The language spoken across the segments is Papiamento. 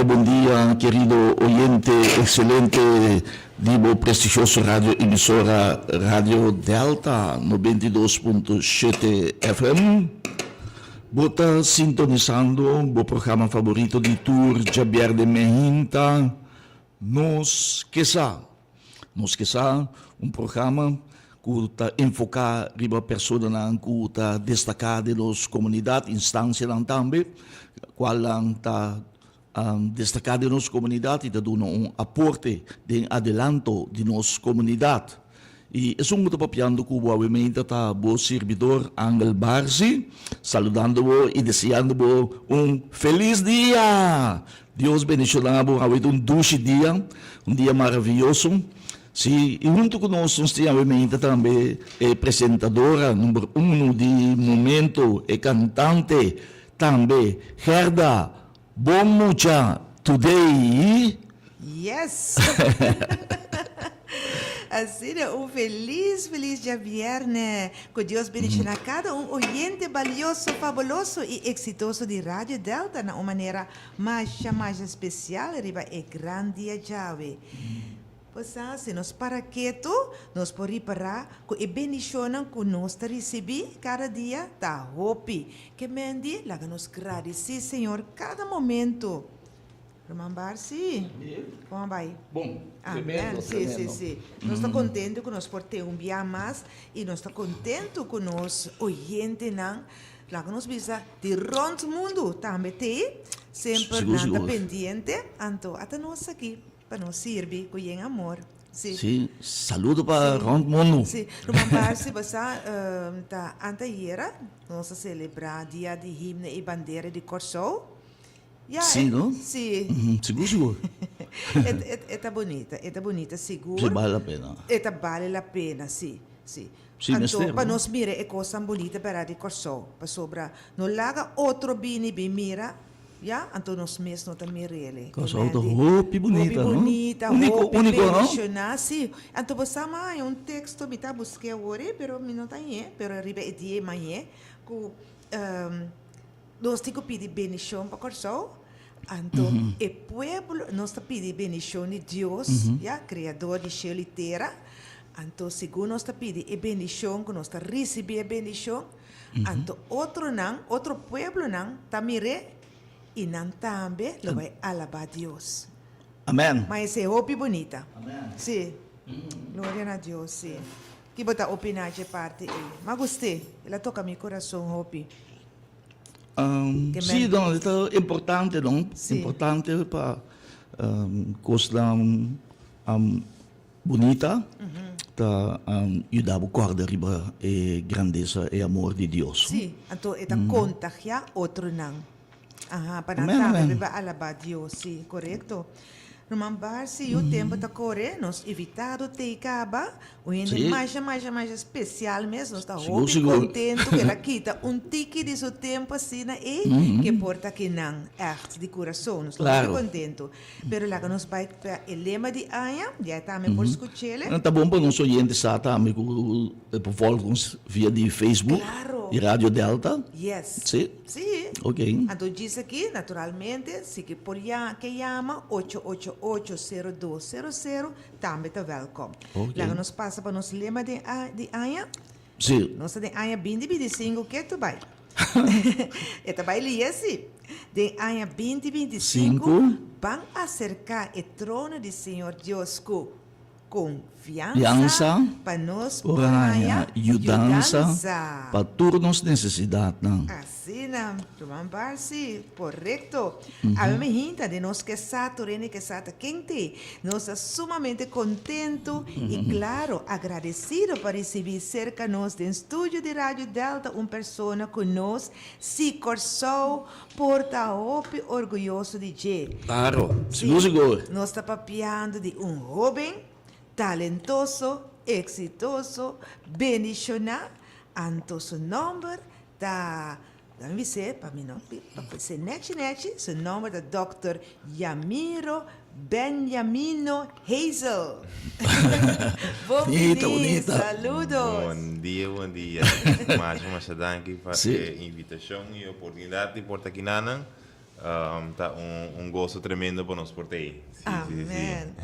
dia, bon dia, kerido oyente excelente di bo prestigioso radio emisora Radio Delta 92.7 FM. Bo ta sintonisando bo programa favorito di tur djabièrnè mehinta, Nos Ke Sa. Nos ke sa un programa ku ta enfoká riba personanan ku ta destaká den nos komunidat, instansianan tambe, kualnan ta destaká den nos komunidat i ta duna un aporte den adelanto di nos komunidat. I esun ku ta papiando ku bo awemente ta bo sirbidor Angel Barzi, saludando bo i deseando bo un felis dia! Dios bendiciona bo awe ta un dushi dia, un dia maraviyoso. Si, y hunto cu nos nos tin awe meinta tambe e presentadora number uno di momento, e cantante tambe, Gerda Bon Mucha Today. Yes! Asina un felis felis djabierne. Ku Dios bendishoná kada un oyente balioso, fabuloso i eksitoso di Radio Delta na un manera masha masha spesial riba e gran dia djawe. Bo sa, si nos para ketu, nos por ripará ku e bendishonnan ku nos ta risibí kada dia ta hopi. Ke mendi, laga nos gradisí Señor kada momentu. Ruman Barsi, kon a bai? Bon, tremendo, Amen. Sí, sí, sí. Nos ta kontentu ku nos por ten un bia mas i nos ta kontentu ku nos oyentenan, laga nos bisa, di rònt mundu tambe t'ei. Semper nan ta pendiente, anto ata nos aki pa nos sirbi ku yen amor. Sí. Sí, saludo pa rònt mundu. Sí, Ruman Barsi, bo sa, ta antayera nos a selebrá Dia di Himno i Bandera di Kòrsou. Ya, Sí, no? Sí. Sigur, sigur. E, e, e ta bonita, e ta bonita sigur. Sí, bale la pena. E ta bale la pena, sí, sí. Sí, Anto, mester, pa no? nos mira e kosnan bonita bera di Kòrsou, pasobra no laga otro bini bin mira, ya, anto nos mes no ta mir'el. Kòrsou ta hopi bonita, Hopi no? bonita, Úniko, hopi úniko, no? bendishoná, sí. Anto bo sa mi haña un teksto, mi ta busk'é awor, pero mi no ta hañ'é, pero riba e dia mi hañ'é, ku Nos tin ku pidi bendishon pa Kòrsou, anto e pueblo, nos ta pidi bendishon di Dios, ya, Kreador di shelu i tera, anto segun nos ta pidi e bendishon, ku nos ta risibí e bendishon, anto otronan, otro pueblonan ta mir'é i nan tambe lo bai alabá Dios. Amen. Ma esei hopi bunita. Sí. Gloria na Dios, sí. Ki bo ta opiná dje parti ei? M'a gust'é, el a toka mi kurason hopi. Sí, no, e ta importante, no? Importante pa kosnan bunita ta yuda bo kòrda riba e grandesa, e amor di Dios. Sí, anto e ta kontagiá otronan. Aha, pa nan tambe riba alabá Dios, sí, korekto. Ruman Barsi, yu tempu ta kore, nos invitado t'ei kaba, un hende masha, masha, masha spesial mes, nos ta hopi kontentu ku el a kita un tiki di su tempu asina ei, ke por ta kinan, ègt, di kurason, nos ta hopi kontentu. Pero laga nos bai pa e lema di aña, ya e tambe por skuch'el. Ta bon pa nos oyente sa tambe ku e por volg ons via di Facebook di Radio Delta. Yes. Sí. Sí. Ok. Anto djis aki, naturalmente, si ke por ya ke yama 888 0200 tambe ta wèlkòm. Ok. Laga nos pasa pa nos lema den a di aña. Sí. Nos ta den aña binti 25 ketu bai. E ta bai lia sí. Den aña binti 25 ban aserká e trono di Señor Dios ku. Konfiansa pa nos por haña yudansa pa tur nos nesesidatnan. Asina, Ruman Barsi, korekto. Awe mi hinta den nos ke sa tur hende ke sa ta ken t'e. Nos ta sumamente kontentu i klaro agradesido pa risibí serka nos den studio di Radio Delta un persona ku nos si Kòrsou por ta hopi orguyoso di dje. Claro, sigur sigur. Nos ta papiando di un hoben talentoso, exitoso, bendiciona, anto su nomber ta, dame bis'é pa mi no pa bis'é nechi nechi, su nomber ta Dòkter Yamiro Benjamino Hazel. Bon bini, saludos. Bon dia, bon dia. Masha, masha danki pa e invitacion y oportunidad di por ta aki nanan. Ta un goso tremendo pa nos por ta ei. Sí, sí, sí. Amen.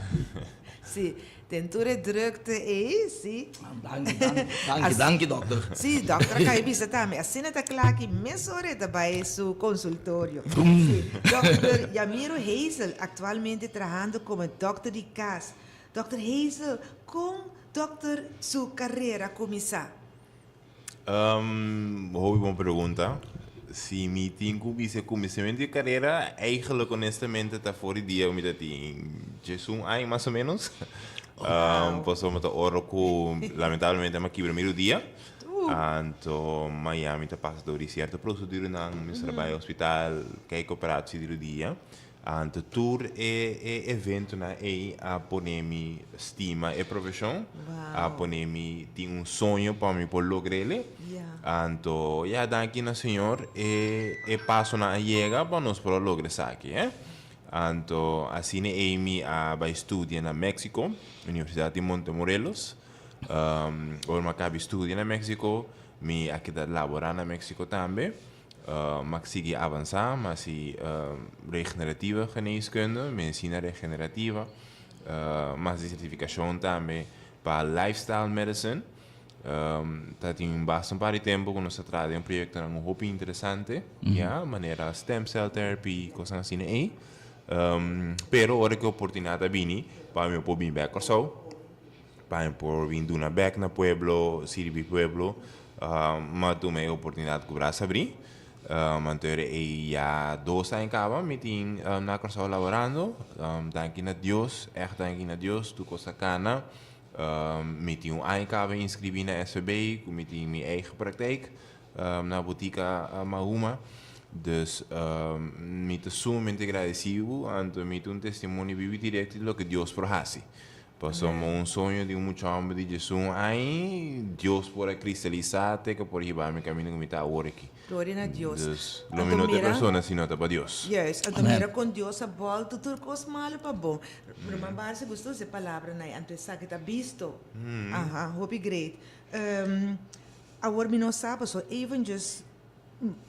Sí, den tur e drukte ei, sí. Danki, danki, danki, danki dokter. Sí, dokter a kai bisa tambe. Asina ta kla ki mesora e ta bai su konsultorio. Sí, dokter Yamiro Hazel, aktualmente trahando komo dokter di kas. Dokter Hazel, kon dokter su karera a kuminsá? Hopi bon pregunta. Si mi tin ku bisa kuminsamentu di karera, eigenlijk honestamente ta for di dia ku mi ta tin diesun aña mas o menos. Pasobra ta ora ku lamentablemente mi a kibra mi rudia. Anto maya mi ta pasa dor di sierto proseduranan, mi mester a bai hospital, kijk operatie di rudia. Anto tur e e eventonan ei a pone mi stima e profeshon, a pone mi tin un soño pa mi por logr'ele. Anto ya danki na Señor e e pasonan a yega pa nos por a logra esaki eh. Anto asina ei mi a bai studia na Mexico, Universidad di Montemorelos. Ora mi a kaba di studia na Mexico mi a keda labora na Mexico tambe. M'a sigui avansá, m'a hasi regeneratieve geneeskunde, medisina regenerativa, m'a hasi sertifikashon tambe pa lifestyle medicine. Ta tin basta un par di tempu ku nos ta traha den proyektonan hopi interesante, ya, manera stem cell therapy, kosnan asina ei. Pero ora ku e oportunidat a bini pa mi por bini bèk Kòrsou, Pa mi por bin duna bek na pueblo, sirbi pueblo, m'a tuma e oportunidat ku bras abrí. Anto era ei ya dos aña kaba mi tin na Kòrsou laborando. Danki na Dios, ègt danki na Dios, tur kos a kana. Mi tin un aña kaba inskribí na SVB, ku mi tin mi eigen praktijk na Botika Mahuma. Dus mi ta sumamente gradesido, anto mi ta un testimonio bibu i direkto di loke Dios por hasi. Pasobra un soño di un mucha homber di djesun aña, Dios por a kristalisá te ku por hiba mi kaminda ku mi ta awor aki. Gloria na Dios. Dus, lo mi no ta e persona si no ta pa Dios. Juist, anto mira kon Dios a bòltu tur kos malu pa bon. Ruman Barsi gusta usa e palabranan ei, anto esaki ta bisto. Aha, hopi great. Awor mi no sa pasobra even just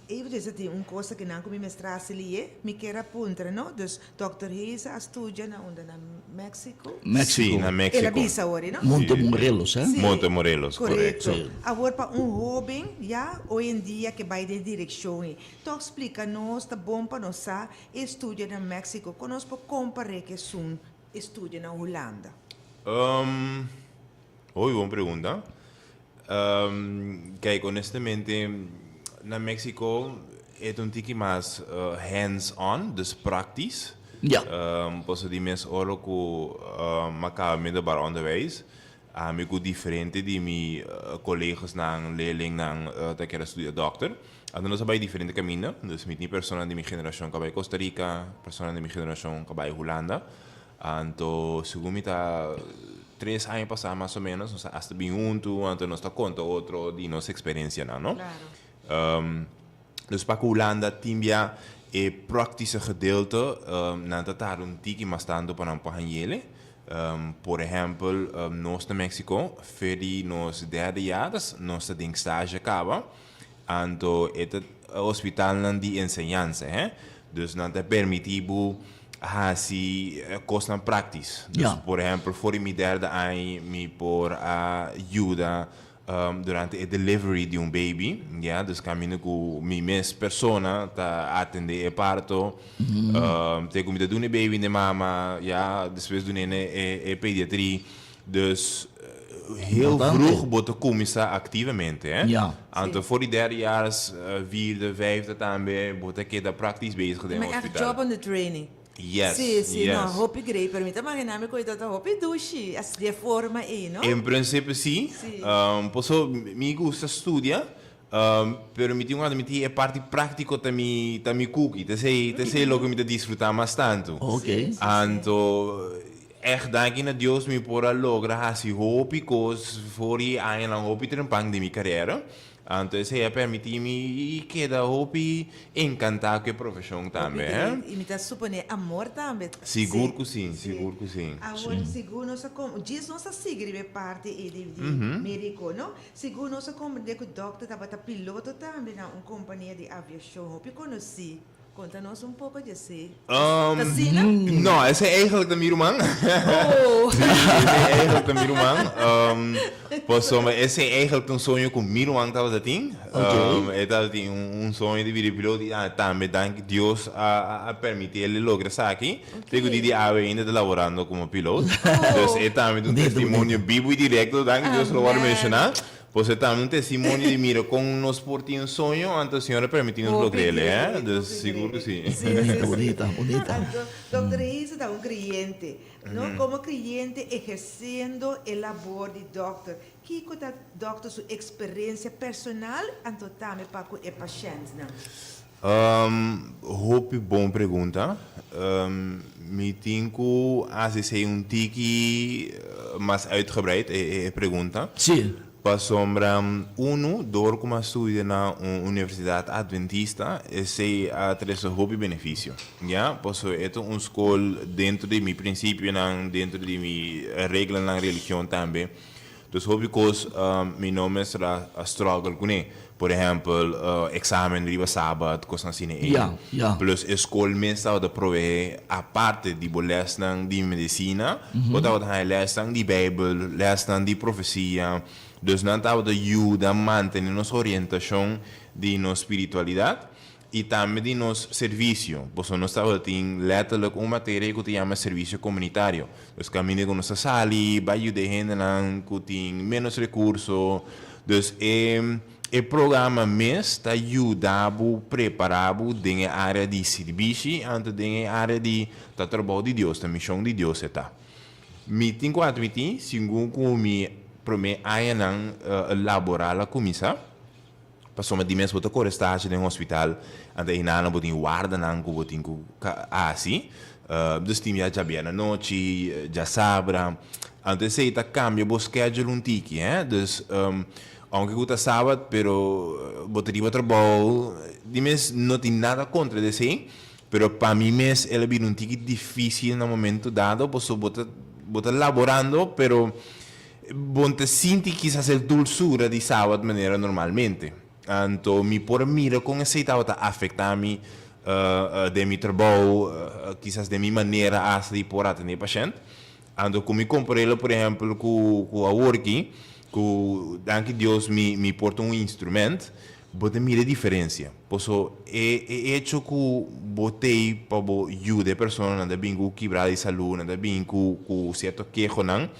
Eventjes a tin un cosa cu nan cu mi mester haci lié, mi kier a puntra no, dus Doctor Hayes a studia na unda na Mexico? Mexico. Sí, na Mexico. El a bisa awor, no? Monte Morelos, eh? Sí, Monte Morelos, correcto. Sí. Awor pa un hoben ya hoy en dia ke bai den direccion ei, toch splica nos, ta bon pa nos sa e studia na Mexico, con nos por compare cu esun e studia na Hulanda? Hopi bon pregunta. Kijk, honestamente, na Mexico e ta un tiki mas hands on, dus praktisch. Ja. Pasobra di mes ora ku mi a kaba middelbaar onderwijs, ami ku diferente di mi kolegasnan, leerlingnan ta kere studia dòkter. Anto nos a bai diferente kaminda. Dus mi tin personanan di mi generashon ku a bai Costa Rica, personanan di mi generashon ku a bai Hulanda. Anto segun mi ta tres aña pasá mas o menos nos a hasta bin huntu, anto nos ta konta otro di nos eksperensianan, no? Dus pa ku Hulanda tin bia e praktische gedeelte, nan ta tarda un tiki mas tantu pa nan por hañ'ele. Por ehèmpel, nos na Mexico, fe di nos derde jaar, nos ta den stage kaba, Anto e ta hospitalnan di enseñansa, hè. Dus nan ta permití bo hasi kosnan práktis. Dus por ehèmpel for di mi derde aña mi por a yuda durante e delivery di un baby, ya. Dus kaminda ku mi mes persona ta atendé e parto, te ku mi ta duna e baby na e mama, ya, despues dun'é na e pediatrí. Dus heel vroeg bo ta cuminsa activamente, hè? Ja. Anto voor di derde jaar, vierde, vijfde tambe, bo ta keda praktisch bezig den Maar echt hospital. job on the training. Yes, Sí, sí, no, yes. hopi great, pero mi ta imagina mi cu e ta hopi dushi, as di e forma ey, no? En principe sí. Sí. Paso mi gusta studia, pero mi tin un admiti e parti practico ta mi, ta mi cuki, ta esey, ta esey loke mi ta disfruta mas tanto. Ok. Sí, sí, sí. Anto Echt danki na Dios mi por a logra hasi hopi kos for di añanan hopi trempan den mi karera. Anto esei a permití mi keda hopi enkantá ku e profeshon tambe, Hopi hè. great. I mi ta suponé amor tambe. Sigur Sí, ku sí, sí. sigur ku sí. Awor, sigur nos a kom, djis nos a sigui riba e parti ei di di médiko, no? Sigur nos a komprendé ku dòkter tabata piloto tambe na un kompania di aviashon hopi konosí. Konta nos un poko dje si. Ta asina? No, esei eigenlijk ta mi ruman. Oh. Sí, esei eigenlijk ta mi ruman. Pasobra esei eigenlijk ta un soño ku mi ruman tabata tin. Oké. E tabata tin un soño di bira piloto i tambe danki Dios a permiti el logra esaki. Te ku di di awe ainda ta laborando komo piloto. Dus e tambe ta un testimonio bibu i direkto, danki Dios lo wòrdu menshoná. Pues e tambe un testimonio di mira kon nos por tin un soño, anto Señor a permití nos logr'el, eh. Dus sigur ku sí. Bunita, bunita, bunita. Anto, Dòkter Heise ta un kreyente, no? Komo kreyente ehersendo e labor di dòkter, kiko ta dòkter su eksperensia personal anto tambe pa ku e pashèntnan? Hopi bon pregunta. Mi tin ku hasi esei un tiki mas uitgebreid, e pregunta. Sí. Pasobra unu, dor ku mi a studia na un universidat adventista, esei a trese hopi benefisio. Ya, pasobra e ta un skol dentro di mi prinsipionan, dentro di mi reglanan religion tambe. Dus hopi kos mi no mester a struggle kuné. Por ehèmpel, eksamen riba sabat, kosnan asina ei. Ja, ja. Plus e skol mes tabata proveé aparte di bo lèsnan di medisina, bo tabata haña lèsnan di Beibel, lèsnan di profesia. Dus nan tabata yuda mantené nos orientashon di nos spiritualidat. I tambe di nos servisio, pasobra nos tabatin letterlijk un materia ku ta yama servisio komunitario. Dus kaminda ku nos ta sali bai yuda e hendenan ku tin ménos rekurso. Dus e e programa mes ta yuda bo prepará bo den e área di sirbishi anto den e área di ta trabou di Dios, ta mishon di Dios e ta. Mi tin ku atmití, segun ku mi promé añanan laboral a kuminsá, Pasobra di mes bo ta kore stage den hospital, anto ehinana bo tin wardanan ku bo tin ku hasi. Dus tin bia djabièrnè anochi, djasabra. Anto esei ta kambia bo schedule un tiki, hè. Dus ounke ku ta sabat, pero bo ta riba trabou. Di mes no tin nada kontra di esei, pero pa mi mes el a bira un tiki difísil na momento dado, pasobra bo ta bo ta laborando, pero Bon ta sinti kisas el dulsura di sabat manera normalmente. Anto mi por a mira kon esei tabata afektá mi den mi trabou, kisas den mi manera asta di por atendé pashènt. Anto ku mi kompar'é por ehèmpel ku ku aworki, ku danki Dios mi mi por ta un instrumènt, bo ta mira e diferensia. Paso e e echo ku bo t'ei pa bo yuda e personanan ta bin ku kibra di salú, nan ta bin ku ku sierto kehonan,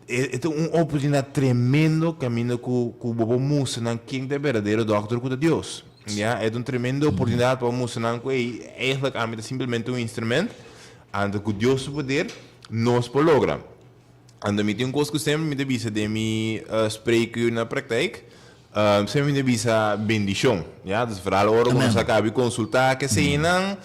E ta un oportunidat tremendo kaminda ku ku bo por mustra nan ken ta e berdadero dòkter ku ta Dios. Ya, e ta un tremendo oportunidat pa bo mustra nan ku ey, eigenlijk ami ta simplemente un instrument, anto ku Dios su poder nos por logra. Anto mi tin un kos ku semper mi ta bisa den mi spreekuur na praktijk, Semper mi ta bisa bendishon, ya. Dus vooral ora ku nos a kaba di konsultá keseinan,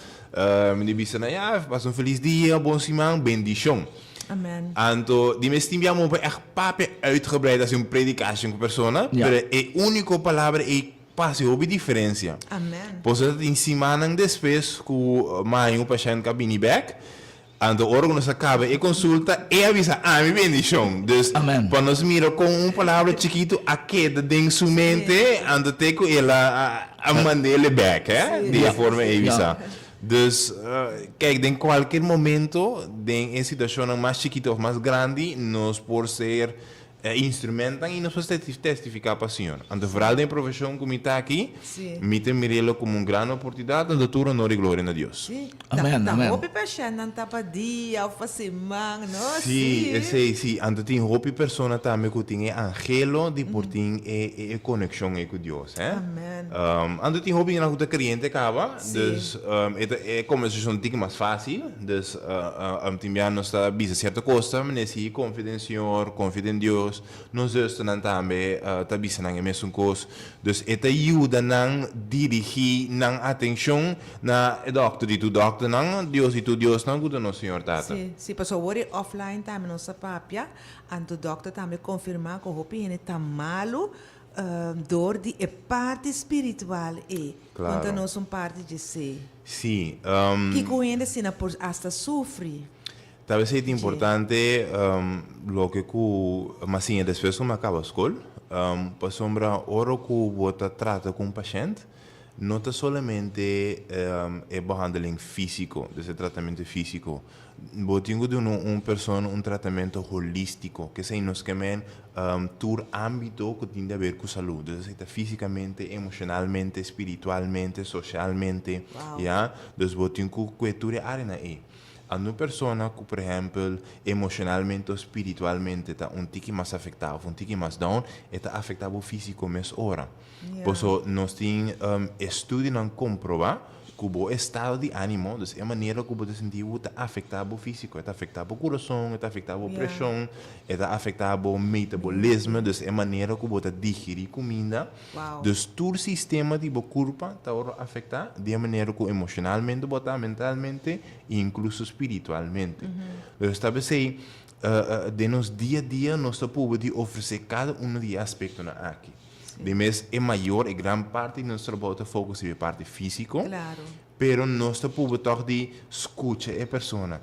mi ta bisa nan, ya, pasa un felis dia, bon siman, bendishon. Amen. Anto, di mes tin bia bo por ègt papia uitgebreid hasi un predikashon ku persona, pero e úniko palabra ei pa hasi hopi diferensia. Amen. Pasobra ta tin simannan despues ku m'a haña un pashènt ku a bini bèk, Anto ora ku nos a kaba e konsulta, e a bisa ami bendishon. Dus, Amen. pa nos mira kon un palabra chikitu a keda den su mente, anto te ku el a a mand'é bèk, hè, di e forma ei bisa. Dus, kijk, den kualker momento, den e situashonnan mas chikitu òf mas grandi, nos por ser E instrumentnan i nos por testifiká pa Señor. Anto vooral den e profeshon ku mi ta aki, mi ta mir'é komo un gran oportunidat, anto tur honor i gloria na Dios. Sí. Amen, Ta amen. hopi pashèntnan ta pa dia òf pa siman, no? Sí, esei sí. Anto tin hopi persona tambe ku tin e anhelo di por tin e e konekshon ei ku Dios, hè. Amen. Anto tin hopi hende ku ta kreyente kaba, Sí. dus e ta e kombersashon tin mas fásil. Dus tin bia nos ta bisa sierto kos ta manera si konfia den Señor, konfia den Dios. Nos zusternan tambe ta bisa nan e mesun kos. Dus e ta yuda nan dirigí nan atenshon na e dòkter di tur dòkternan, Dios di tur diosnan ku ta nos Señor Tata. Sí, sí, pasobra awor e offline tambe nos ta papia, anto dòkter tambe konfirmá ku hopi hende ta malu dor di e parti spiritual ei. Claro. Konta nos un parti dje esei. Sí. Kiko un hende asina por hasta sufri? Ta besei ta importante loke ku mi a siña despues ku mi a kaba skol, pasobra ora ku bo ta trata ku un pashènt, No ta solamente e behandeling físiko, dus e tratamentu físiko. Bo tin ku duna un persona un tratamentu holístiko, kesei nos ke men tur ámbito ku tin di haber ku salú. Dus esei ta físikamente, emoshonalmente, spiritualmente, soshalmente, ya. Dus bo tin ku kue tur e áreanan ei. Anda un persona ku, por ehèmpel, emoshonalmente o spiritualmente ta un tiki mas afektá òf un tiki mas down, e ta afektá bo físiko mes ora. Paso nos tin estudionan komprobá ku bo estado di ánimo, dus e manera ku bo ta sinti bo ta afektá bo físiko, e ta afektá bo kurason, e ta afektá bo preshon, e ta afektá bo metabolisme, dus e manera ku bo ta digerí kuminda. Dus tur sistema di bo kurpa ta wòrdu afektá di e manera ku emoshonalmente bo ta, mentalmente i inkluso spiritualmente. Dus ta p'esei den nos dia a dia nos ta prueba di ofresé kada uno di e aspektonan aki. Di mes e mayor, e gran parti di nos trabou ta focus riba e parti fisico, pero nos ta prueba toch di scucha e persona.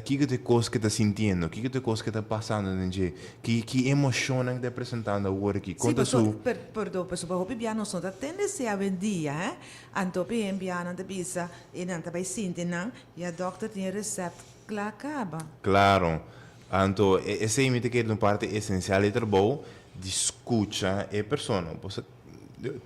Kico ta e cos cu e ta sintiendo? Kico ta e cos cu ta pasando den dje? Ki ki emocionnan ta e presentando awor aki? Con ta su. Perdon, pasobra hopi bia nos no ta tende esei awendia, he. Anto hopi hende bia nan ta bisa e nan ta bai sinti nan, ya dokter tin e recept cla caba. Claro. Anto esei mi ta kere ta un parti esencial di e trabou, di skucha e persona. Bo sa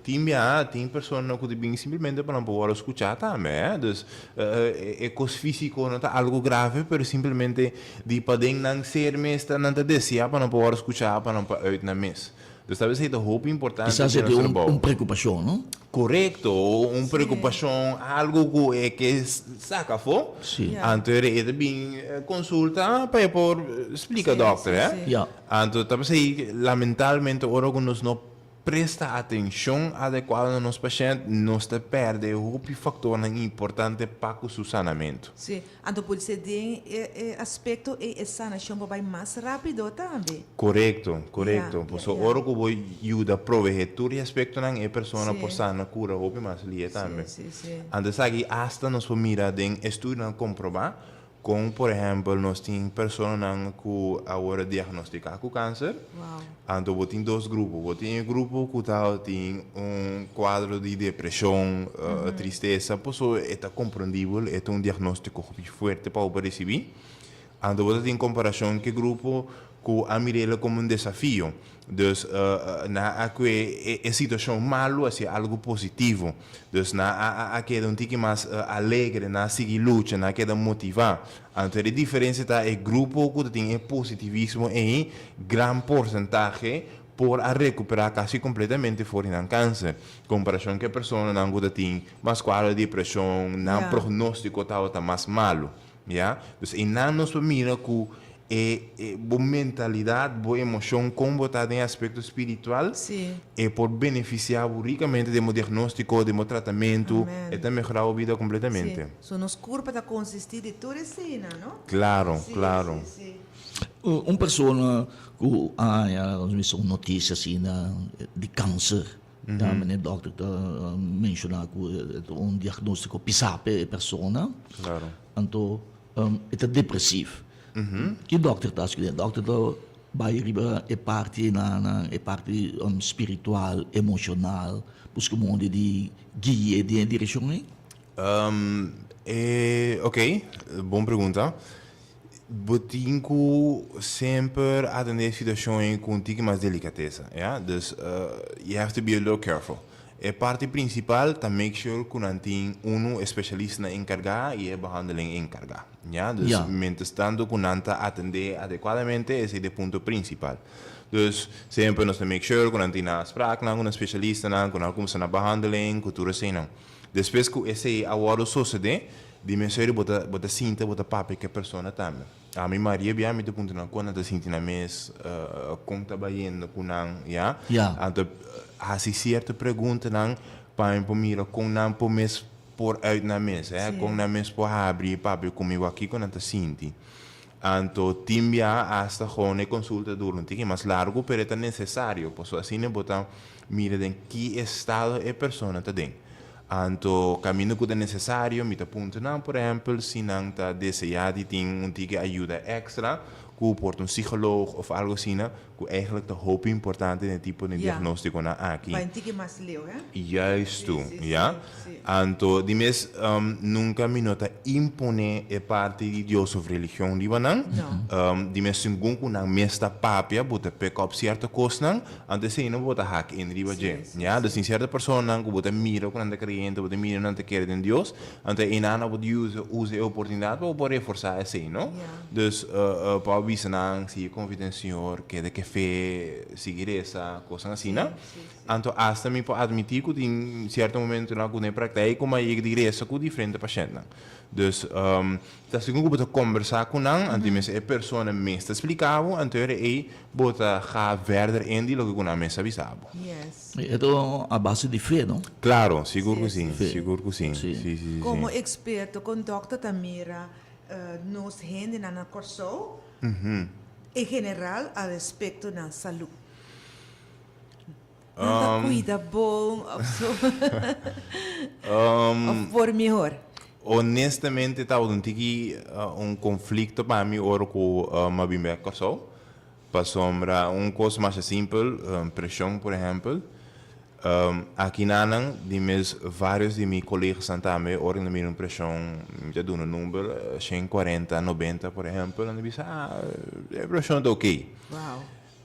tin bia tin persona ku ta bin simplemente pa nan por wòrdu skuchá tambe, eh. Dus e kos físiko no ta algu grave, pero simplemente di paden nan ser mes ta nan ta deseá pa nan por wòrdu skuchá, pa nan por uit nan mes. Dus ta esei ta hopi importante Kisas den e nos ta trabou. un preokupashon, no? Korekto, un preokupashon, algu ku e ke saka afó. Sí. Anto e ta bin konsulta pa e por splika dòkter, eh. Ya. Anto ta p'esei lamentablemente ora ku nos no presta atenshon adekuado na nos pashènt, nos ta pèrdè hopi faktornan importante pa ku su sanamentu. Sí, anto por ser den e e aspekto ei e sanashon por bai mas rápido tambe. Korekto, korekto. Ya, Pasobra ya, ya. ora ku bo yuda proveé tur e aspektonan, e persona por Sí. sana, kura hopi mas lihe tambe. Sí, sí, sí. Anto esaki asta nos por mira den estudionan komprobá Kon por ehèmpel nos tin personanan ku a wòrdu diagnostiká ku kanser, anto bo tin dos grupo. Bo tin e grupo ku ta tin un kuadro di depreshon, tristesa, pasobra e ta komprendibel, e ta un diagnóstiko hopi fuerte pa bo por risibí. Anto bo ta tin komparashon ku e grupo ku a mir'el komo un desafio. Dus nan a kue e situashon malu a hasi algu positivo. Dus nan a a keda un tiki mas alegre, nan a sigui lucha, nan a keda motivá. Anto e diferensia ta e grupo ku ta tin e positivismo ei, gran porsentahe por a rekuperá kasi kompletamente for di nan kanser, komparashon ku e personanan ku ta tin mas kuadro di depreshon, nan prognóstiko tabata mas malu. Ya, dus einan nos por mira ku e e bo mentalidat, bo emoshon, kon bo ta den e aspekto spiritual, e por benefisiá bo rikamente den bo diagnóstiko, den bo tratamentu, e ta mehorá bo bida kompletamente. Sí, so nos kurpa ta konsistí di tur eseinan, no? Klaro, klaro. Sí, sí. Un persona ku a haña, nos bisa, un notisia asina di kanser, Ya meneer dokter ta menciona cu e ta un diagnostico pisa p'e persona. Claro. Anto e ta depresief. Ki dokter ta haci? Dokter ta bay riba e parti na e parti spiritual, emocional, busca un modo di gui'e den e direccion ey? Ok, bon pregunta. Bo tin ku semper atendé e situashon ei ku un tiki mas delikatesa, ya. Dus, you have to be a little careful. E parti prinsipal ta make sure ku nan tin unu e spesialistanan enkargá i e behandeling enkargá, ya. Dus, mientras tanto ku nan ta atendé adekuadamente, esei ta e punto prinsipal. Dus, semper nos ta make sure ku nan tin nan afspraaknan ku nan spesialistanan, ku nan a kumsa nan behandeling, ku tur eseinan. Despues ku esei a wòrdu sosodé, Di mes serio bo ta bo ta sinta bo ta papia ku e persona tambe. Ami Maria bia mi ta puntra nan kon nan ta sinti nan mes, kon ta bayendo ku nan, ya. Ya. Anto hasi sierto preguntanan pa mi por mira kon nan por mes por uit nan mes, eh, kon nan mes por habri i papia ku mi wak kiko nan ta sinti. Anto tin bia asta gewoon e konsulta dura un tiki mas largu pero e ta nesesario pasobra asina bo ta mira den ki estado e persona ta den. Anto kaminda ku ta nesesario mi ta puntra nan, por ehèmpel, si nan ta deseá di tin un tiki ayuda èkstra. Ku por ta un psicoloog of algo asina, ku eigenlijk ta hopi importante den e tipo di diagnóstikonan aki. Pa un tiki mas leu, hè? Juistu, ya. Anto, di mes, nunka mi no ta imponé e parti di Dios of religion riba nan. Di mes, segun ku nan mes ta papia, bo ta pick up sierto kosnan, anto esei no bo ta hak in riba dje, ya. Dus tin sierto personanan ku bo ta mira ku nan ta kreyente, bo ta mira ku nan ta kere den Dios, anto einan bo ta usa e oportunidat pa bo por reforsá esei, no? Dus, pa bo bisa nan, sigui konfia den Señor, keda ke fe, sigui resa, kosnan asina. Anto asta mi por admití ku tin sierto momentunan ku den praktijk ku mi a yega di resa ku diferente pashèntnan. Dus, ta segun ku bo ta kombersá ku nan, anto mester e persona mes ta splika bo, anto ora ei bo ta ga verder in di loke ku nan mes a bisa bo. E ta a base di fe, no? Klaro, sigur ku si, sigur ku si. Si, si, si. Komo eksperto, kon dòkter ta mira nos hendenan na Kòrsou en general al respekto nan salú? Nan ta kuida bon òf so? Òf por mihor? Honestamente tabata un tiki un konflikto pa mi ora ku mi a bin bek Kòrsou. Pasobra un kos masha simpel, preshon por ehèmpel. Aki nanan di mes varios di mi koleganan tambe ora nan mira un preshon, mi ta duna un number, 140, 90 por ehèmpel, nan ta bisa, ah, e preshon ta oké.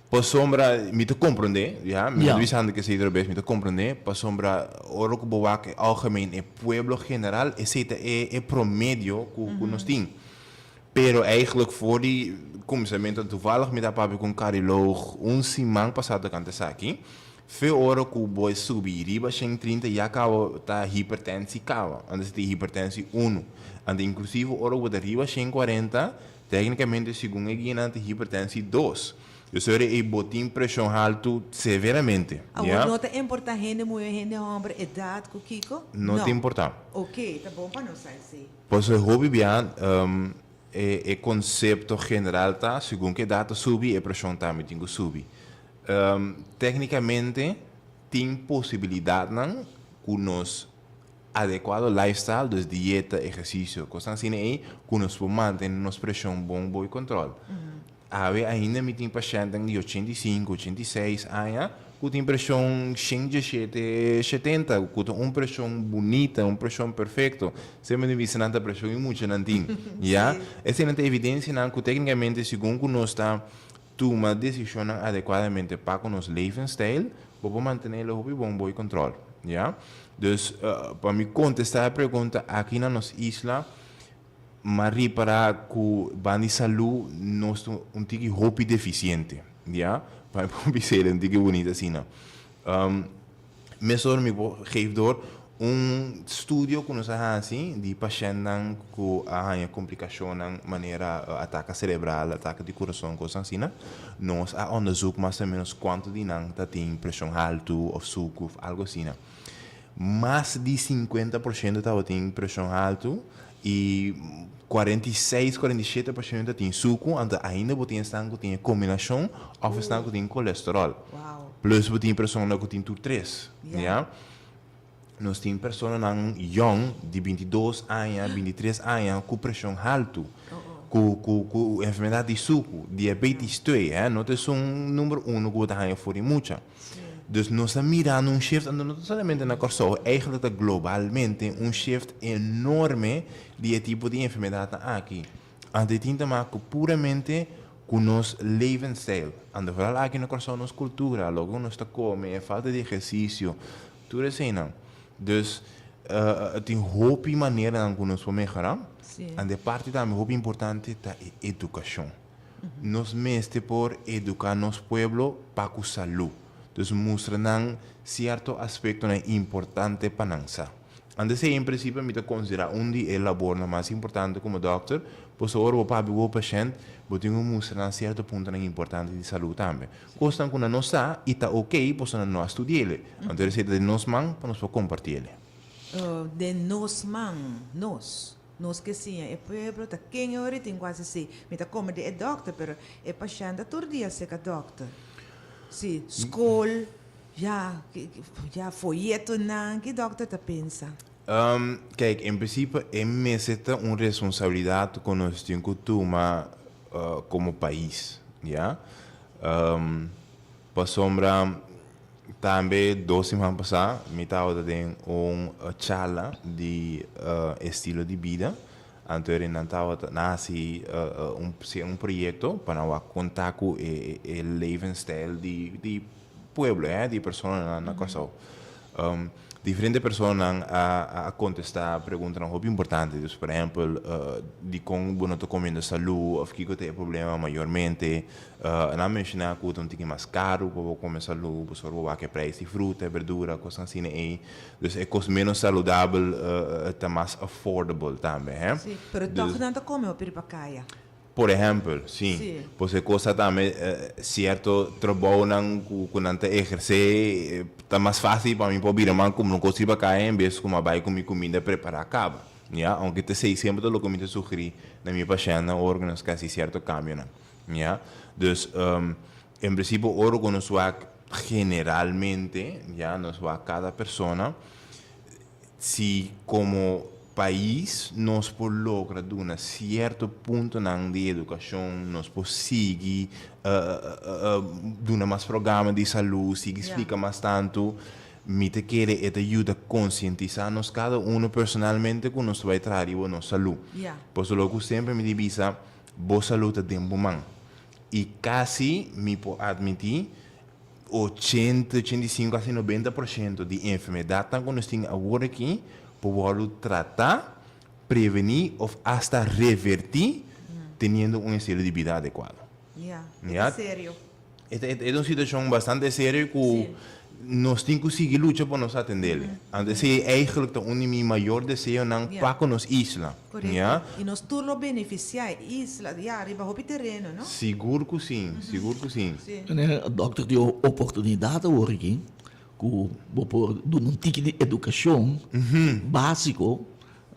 Pasobra mi ta komprondé, ya, mi no ta bisando ke esei ta robes, mi ta komprondé, pasobra ora ku bo wak e algemeen, e pueblo general, esei ta e e promedio ku ku nos tin. Pero eigenlijk for di kuminsamentu, toevallig mi ta papia ku un kardioloog un siman pasá tokante esaki, fe ora ku bo e subi riba 130 ya kaba ta hipertensi kaba, anto esei ta hipertensi unu. Anto inklusivo ora ku bo ta riba 140, Téknikamente segun e guianan ta hipertensi dos. Dus ora ei bo tin preshon haltu severamente, Awor ya. no ta importá hende muhé o hende hòmber, edat ku kiko? No ta importá. Oké, ta bon pa nos sa esei. Pasobra hopi bia e e konsepto general ta segun ku edat ta subi e preshon tambe tin ku subi. Téknikamente tin posibilidatnan ku nos Adecuado lifestyle, dus dieta, ehercicio, cosnan asina ey cu nos por mantene nos presion bon boy control. Awe ainda mi tin pacientenan di 85, 86 aña cu tin presion 117, 70, cu ta un presion bunita, un presion perfecto. Semper mi bisa nan ta presion y mucha nan tin, ya. Eseynan ta evidencianan cu tecnicamente segun cu nos ta Tuma decisionnan adecuadamente pa cu nos levensstijl, bo por mantene lo hopi bon boy control, ya. Dus, pa mi contesta e pregunta, aki na nos isla, m'a ripara cu ban di salud nos ta un tiki hopi deficiente, ya. Pa mi por bis'e un tiki bunita asina. Mesora mi por geef door un studio ku nos a hasi di pashèntnan ku a haña komplikashonnan manera ataka serebral, ataka di kurason, kosnan asina. Nos a onderzoek mas o ménos kuantu di nan ta tin preshon haltu òf suku òf algu asina. Mas di 50% tabatin preshon haltu i 46, 47% ta tin suku, anto ainda bo tin esnan ku tin e kombinashon òf esnan ku tin kolesteròl. Plus bo tin persona ku tin tur tres, ya. Nos tin personanan yòn di 22 aña, 23 aña ku preshon haltu, ku ku ku enfermedat di suku, diabetes 2, hè, no ta esun number uno ku bo ta haña for di mucha. Dus nos ta mirando un shift, anto no ta solamente na Kòrsou, eigenlijk ta globalmente un shift enorme di e tipo di enfermedatnan aki. Anto e tin ta mak ku puramente ku nos levensstijl. Anto vooral aki na Kòrsou nos kultura, loke ku nos ta kome, e falta di ehersisio, tur eseinan. Dus tin hopi maneranan ku nos por mehorá. Anto e parti tambe hopi importante ta e edukashon. Nos mester por eduká nos pueblo pa ku salú. Dus mustra nan sierto aspektonan importante pa nan sa. Antes ei en prinsipio mi ta konsiderá un di e labornan mas importante komo dòkter, pasobra ora bo papia ku bo pashènt, bo tin ku mustra nan sierto puntonan importante di salú tambe. Kosnan ku nan no sa i ta okey pasobra nan no a studi'el. Anto esei ta den nos man pa nos por komparti'el. Den nos man, nos. Nos ke siña e pueblo ta ken e ora tin ku hasi si. Mi ta kome di e dòkter, pero e pashènt ta tur dia seka dòkter. Si, skol, ya, ya foyetonan, ki dòkter ta pensa? Kijk, en prinsipe e mester ta un responsabilidat ku nos tin ku tuma. komo pais, ya. Pasobra tambe dos siman pasá mi tabata den un charla di estilo di bida, anto eri nan tabata nan hasi un un proyekto pa nan wak konta ku e e levensstijl di di pueblo, di personanan na Kòrsou. Diferente personanan a kontestá preguntanan hopi importante. Dus, por ehèmpel, dikon bo no ta komiendo salú òf kiko ta e problema mayormente. Nan a menshoná ku ta un tiki mas karu pa bo kome salú, pasobra bo wak e preis di fruta, berdura, kosnan asina ei. Dus e kos ménos saludabel ta mas affordable tambe, hè. Sí, pero tòg nan ta kome hopi riba kaya. Por ehempel, sí. Sí. Pues e cosa tambe, cierto trabounan cu cu nan ta ehercé, ta mas fácil pa mi por bira man cumpra un cos riba caya en bes cu mi a bay cu mi cuminda prepará caba. Ya, aunke ta esey semper ta loke mi ta sugerí na mi pashentnan ora cu nos ke haci cierto cambionan. Ya, dus, en principio ora cu nos wak generalmente, ya, nos wak cada persona, Si komo pais nos por logra duna sierto puntonan di edukashon, nos por sigui duna mas programa di salú, sigui splika mas tantu, mi ta kere e ta yuda konsientisá nos kada uno personalmente ku nos ta bai traha riba nos salú. Pasobra loke ku semper mi di bisa, bo salú ta den bo man. I kasi mi por atmití 80, 85, kasi 90% di enfermedadnan ku nos tin awor aki por wòrdu tratá, prevení òf asta revertí teniendo un estilo di bida adekuado. Ya, e ta serio. E ta e ta un situashon bastante serio ku nos tin ku sigui lucha pa nos atendel. Anto esei eigenlijk ta un di mi mayor deseonan pa ku nos isla. Korekto. I nos tur lo benefisiá e isla, ya, riba hopi tereno, no? Sigur ku sí, sigur ku sí. Meneer Dokter tin un oportunidat awor aki ku bo por duna un tiki di edukashon básiko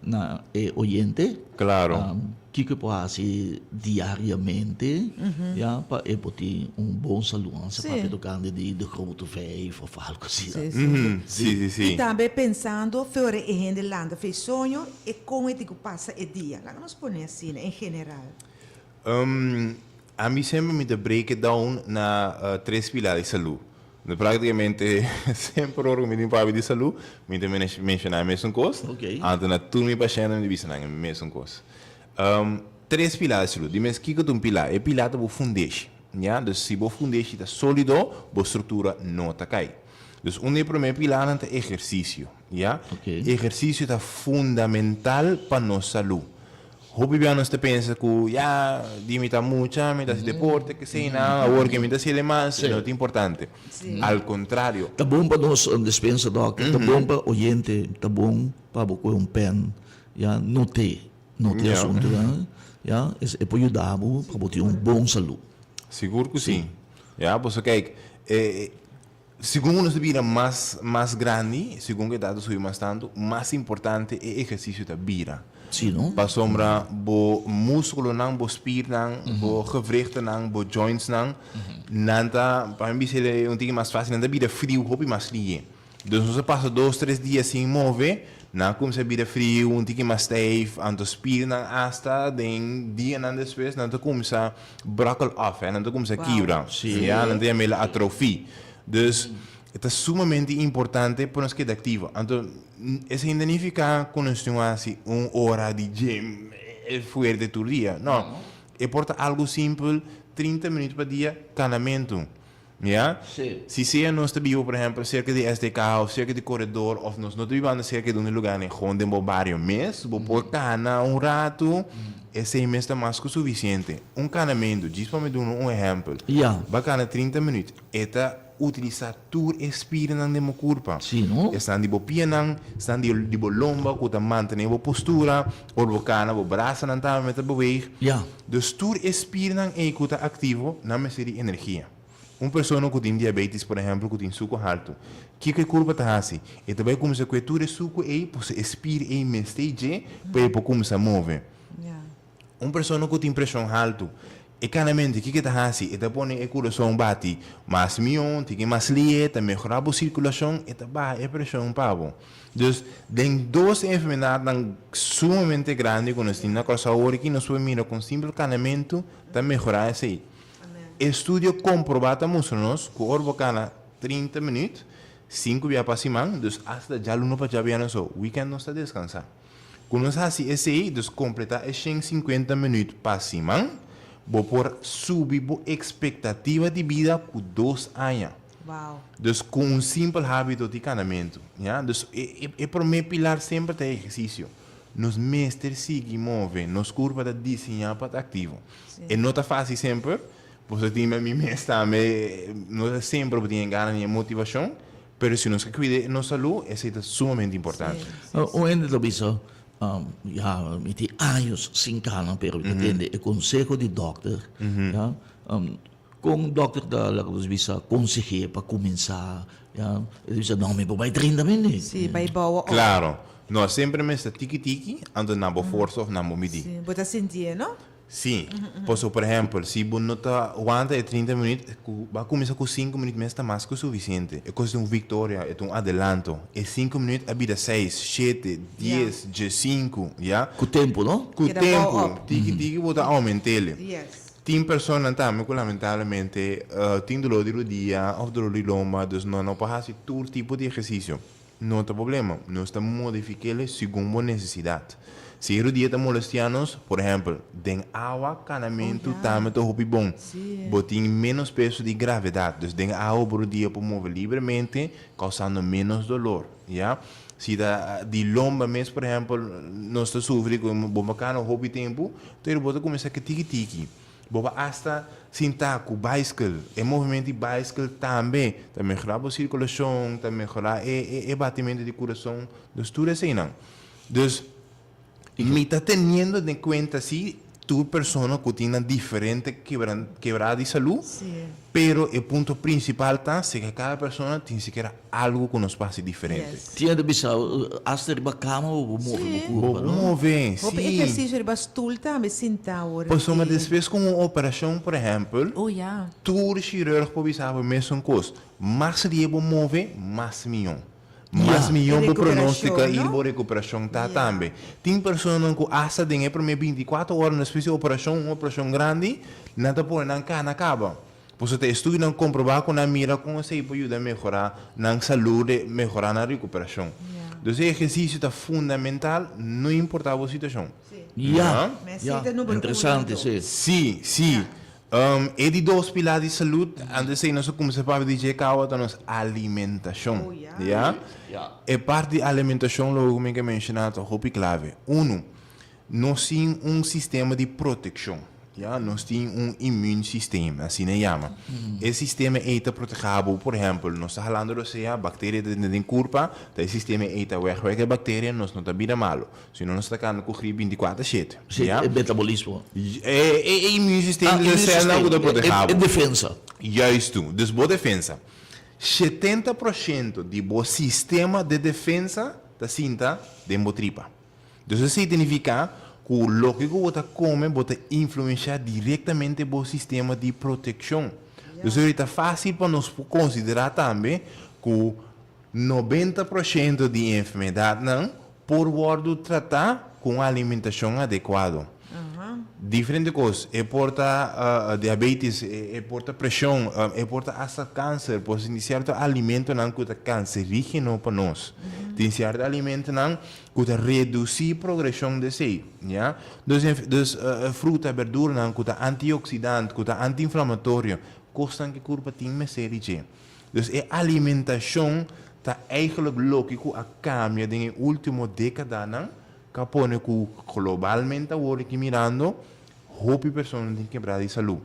na e oyente. Klaro. Kiko e por hasi diariamente ya pa e por tin un bon salú. Ansa papia tokante di de grote vijf of algo asina. Sí, sí. Sí, sí, sí. I tambe pensando for e hende lanta fe soño e kon e tin ku pasa e dia. Laga nos pone asina en general. Ami semper mi ta break it down na tres pilar di salú. Práktikamente semper ora ku mi tin papia di salú, mi ta menshoná e mesun kos. Anto na tur mi pashèntnan mi ta bisa nan e mesun kos. Tres pilar di salú. Di mes kiko ta un pilar? E pilar ta bo fundeshi, ya. Dus si bo fundeshi ta sólido, bo struktura no ta kai. Dus un di e promé pilarnan ta ehersisio, ya. Ehersisio ta fundamental pa nos salú. Hopi bia nos ta pensa ku ya di mi ta mucha, mi ta hasi deporte, keseinan, awor ke mi ta hasi mas, no ta importante. Al kontrario. Ta bon pa nos despensa dòkter, ta bon pa oyente, ta bon pa bo kohe un pèn, ya, not'é, not'é asuntunan, ya, e por yuda bo pa bo tin un bon salú. Sigur ku si. Ya, pasobra kijk, e Segun ku nos ta bira mas mas grandi, segun ku edat ta subi mas tantu, mas importante e ehersisio ta bira. Sí, no? Pasobra bo múskulonan, bo spiernan, bo gewrichtennan, bo jointsnan, nan ta, pa mi bisa e un tiki mas fásil, nan ta bira friu hopi mas lihe. Dus nos a pasa dos, tres dia sin move, nan a kuminsá bira friu, un tiki mas stijf, anto spiernan asta den dianan despues nan ta kuminsá Brokkel af, hè, nan ta kumsa kibra. Ya, nan ta yama el atrofie. Dus, e ta sumamente importante pa nos keda aktivo. Anto, esei no ta nifiká ku nos tin hasi un ora di gym fuerte tur dia. No. E por ta algu simpel, 30 minüt pa dia, kanamentu. Ya? Si sea nos ta biba, por ehempel, serka di SDK of serka di koredor of nos no ta bibando serka di un lugar ni gewoon den bo bario mes, bo por kana un ratu, esei mes ta mas ku sufisiente. Un kanamentu, djis pa mi duna un ehempel, bo a kana 30 minüt, e ta utilisá tur e spiernan den bo kurpa. Esnan di bo pianan, esnan di bo lomba ku ta mantené bo postura, ora bo kana bo brasanan tambe ta beweeg. Dus tur e spiernan ei ku ta aktivo, nan mester di energia. Un persona ku tin diabetis, por ehèmpel, ku tin suku haltu, kiko e kurpa ta hasi? E ta bai kuminsá kue tur e suku ei, pasobra e spier ei mester dje pa e por kuminsá move. Un persona ku tin preshon haltu, E kanamentu, kiko e ta hasi? E ta pone e kurason bati mas mihó, tin ke mas lihe, ta mehorá bo sirkulashon, e ta baha e preshon pa bo. Dus, den dos enfermedadnan sumamente grandi ku nos tin na Kòrsou awor aki, nos por mira kon simpel kanamentu ta mehorá esei. Estudio komprobá ta mustra nos ku ora bo kana 30 minüt, sinku bia pa siman, dus asta djaluna pa djabièrnè so, wikènt nos ta deskansá. Ku nos hasi esei, dus kompletá e 150 minüt pa siman, bo por subi bo ekspektativa di bida ku 2 aña. Dus ku un simpel hábito di kanamentu, ya. Dus e promé pilar semper ta e ehersisio. Nos mester sigui move, nos kurpa ta diseñá pa ta aktivo. E no ta fásil semper, pasobra tin mi mes tambe no ta semper bo tin e gana ni e motivashon, pero si nos ke kuida nos salú, esei ta sumamente importante. Un hende ta bisa, Ya, mi tin años sin kana, pero mi ta tende e konseho di dòkter, ya. Kon dòkter ta laga nos bisa konseh'é pa kuminsá, ya? E ta bisa, No, mi por bai 30 minüt. Sí, bai bou òf. Klaro. No, semper mester tiki tiki, anto nan bo forsa òf nan bo midí. Sí, bo ta sintié, no? Sí. Pasobra, por ehèmpel, si bo no ta wanta e 30 minüt, ku bo a kuminsá ku sinku minüt mes ta mas ku sufisiente. E kos ta un viktoria, e ta un adelanto. E sinku minüt a bira seis, shete, dies, 15, ya. Ku tempu, no? Ku Keda bou tempu, òp. tiki tiki bo ta oument'é. Yes. Tin personanan tambe ku lamentablemente tin dolor di rodia òf dolor di lomba, dus nan no por hasi tur tipo di ehersisio. No ta problema, nos ta modifik'el segun bo nesesidat. Si e rodia ta molestiá nos, por ehèmpel, den awa kanamentu tambe ta hopi bon. Bo tin ménos peso di gravedat, dus den awa bo rodia por move libremente, kousando ménos dolor, ya. Si ta di lomba mes, por ehèmpel, nos ta sufri ku bo no kana hopi tempu, pero bo ta kuminsá ke tiki tiki. Bo por asta sintá ku baiskel. E movementu di baiskel tambe ta mehorá bo sirkulashon, ta mehorá e batimentu di kurason, dus tur eseinan. Dus, mi ta teniendo den kuenta si tur persona ku tin nan diferente kebrada di salú, pero e punto prinsipal ta si ke kada persona tin sikiera algu ku nos por hasi diferente. Tin hende bisa, Asta riba kama bo por move bo kurpa, no? Bo por move, si. Hopi ehersisio riba stul tambe sintá ora di. Pasobra despues ku un operashon, por ehèmpel, tur shirurg por bisa bo e mesun kos, mas rie bo move, mas mihó. Mas mihó bo pronóstika i bo rekuperashon ta tambe. Tin personanan ku asta den e promé 24 ora despues di operashon, un operashon grandi, nan ta pone nan kana kaba. Pasobra ta estudionan komprobá ku nan mira kon esei por yuda mehorá nan salud, mehorá nan rekuperashon. Dus e ehersisio ta fundamental, no importá bo situashon. Ya, ya, interesante, si. Si, si. E di dos pilar di salud, antes ei nos a cuminsa papia di dje caba, ta nos alimentacion. Ya? E parti di alimentacion loke cu mi ke menciona ta hopi clave. Uno, nos tin un sistema di proteccion. Ya? Nos tin un immuunsysteem, asina e yama. E sistema ei ta proteha bo, por ehempel, nos ta halando rosea, bacteria ta dentro den curpa, ta e sistema ei ta wegwerk e bacteria, nos no ta bira malo. Si no nos ta kanda ku grip 24 shete. Sí, Ya? e metabolismo. E e immuunsysteem Ah, dus e celnan ku ta immuunsysteem, proteha e bo. defensa. Juistu. Dus bo defensa. 70% di bo sistema de defensa ta sinta den bo tripa. Dus esei ta nifiká ku loke ku bo ta kome bo ta influenshá direktamente bo sistema di protekshon. Dus esei ta fásil pa nos por konsiderá tambe ku 90% di enfermedadnan por wòrdu tratá ku un alimentashon adekuado. Diferente kos, e por ta diabetes, e por ta preshon, e por ta asta kanser, por tin sierto alimentonan ku ta kanserígeno pa nos. Tin sierto alimentonan ku ta redusí progreshon di esei, ya. Dus, dus fruta, berduranan ku ta antioksidant, ku ta antiinflamatorio, kosnan ku e kurpa tin mester di dje. Dus e alimentashon ta eigenlijk loke ku a kambia den e último dékadanan ku a pone ku globalmente awor aki mirando hopi persona tin kebrá di salú.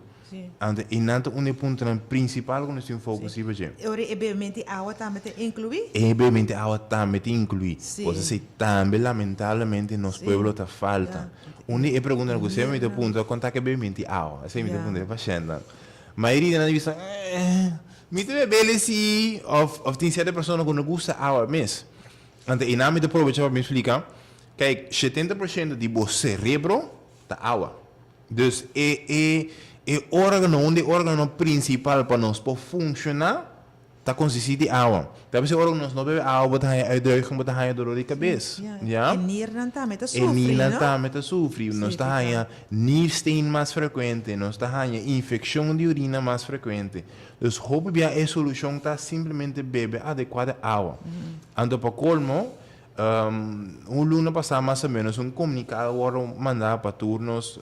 Anto einan ta un di e puntonan prinsipal ku nos tin focus riba dje. E ora e bebemento di awa tambe ta inkluí? E bebemento di awa tambe ta inkluí. Por esei tambe lamentablemente nos pueblo ta falta. Un di e preguntanan ku semper mi ta puntra, kon ta ku e bebemento di awa? Esei mi ta puntra e pashèntnan. Mayoria nan ta bisa, eh, mi ta bebele si, of, of tin sierto persona ku no gusta awa mes. Anto einan mi ta probecha pa mi splika, kijk, 70% di bo serebro ta awa. Dus e, e, E órgano, un di e órganonan prinsipal pa nos por funshoná ta konsistí di awa. Ta p'esei ora ku nos no bebe awa bo ta haña uitdruiging, bo ta haña dolor di kabes. Ya. E nirnan tambe ta E sufri, nirnan no? tambe ta sufri. Nos Sí, ta total. haña niersteen mas frekuente, nos ta haña infekshon di orina mas frekuente. Dus hopi bia e solushon ta simplemente bebe adekuado awa. Anto pa kolmo, un luna pasá mas o ménos un komunikado a wòrdu mandá pa tur nos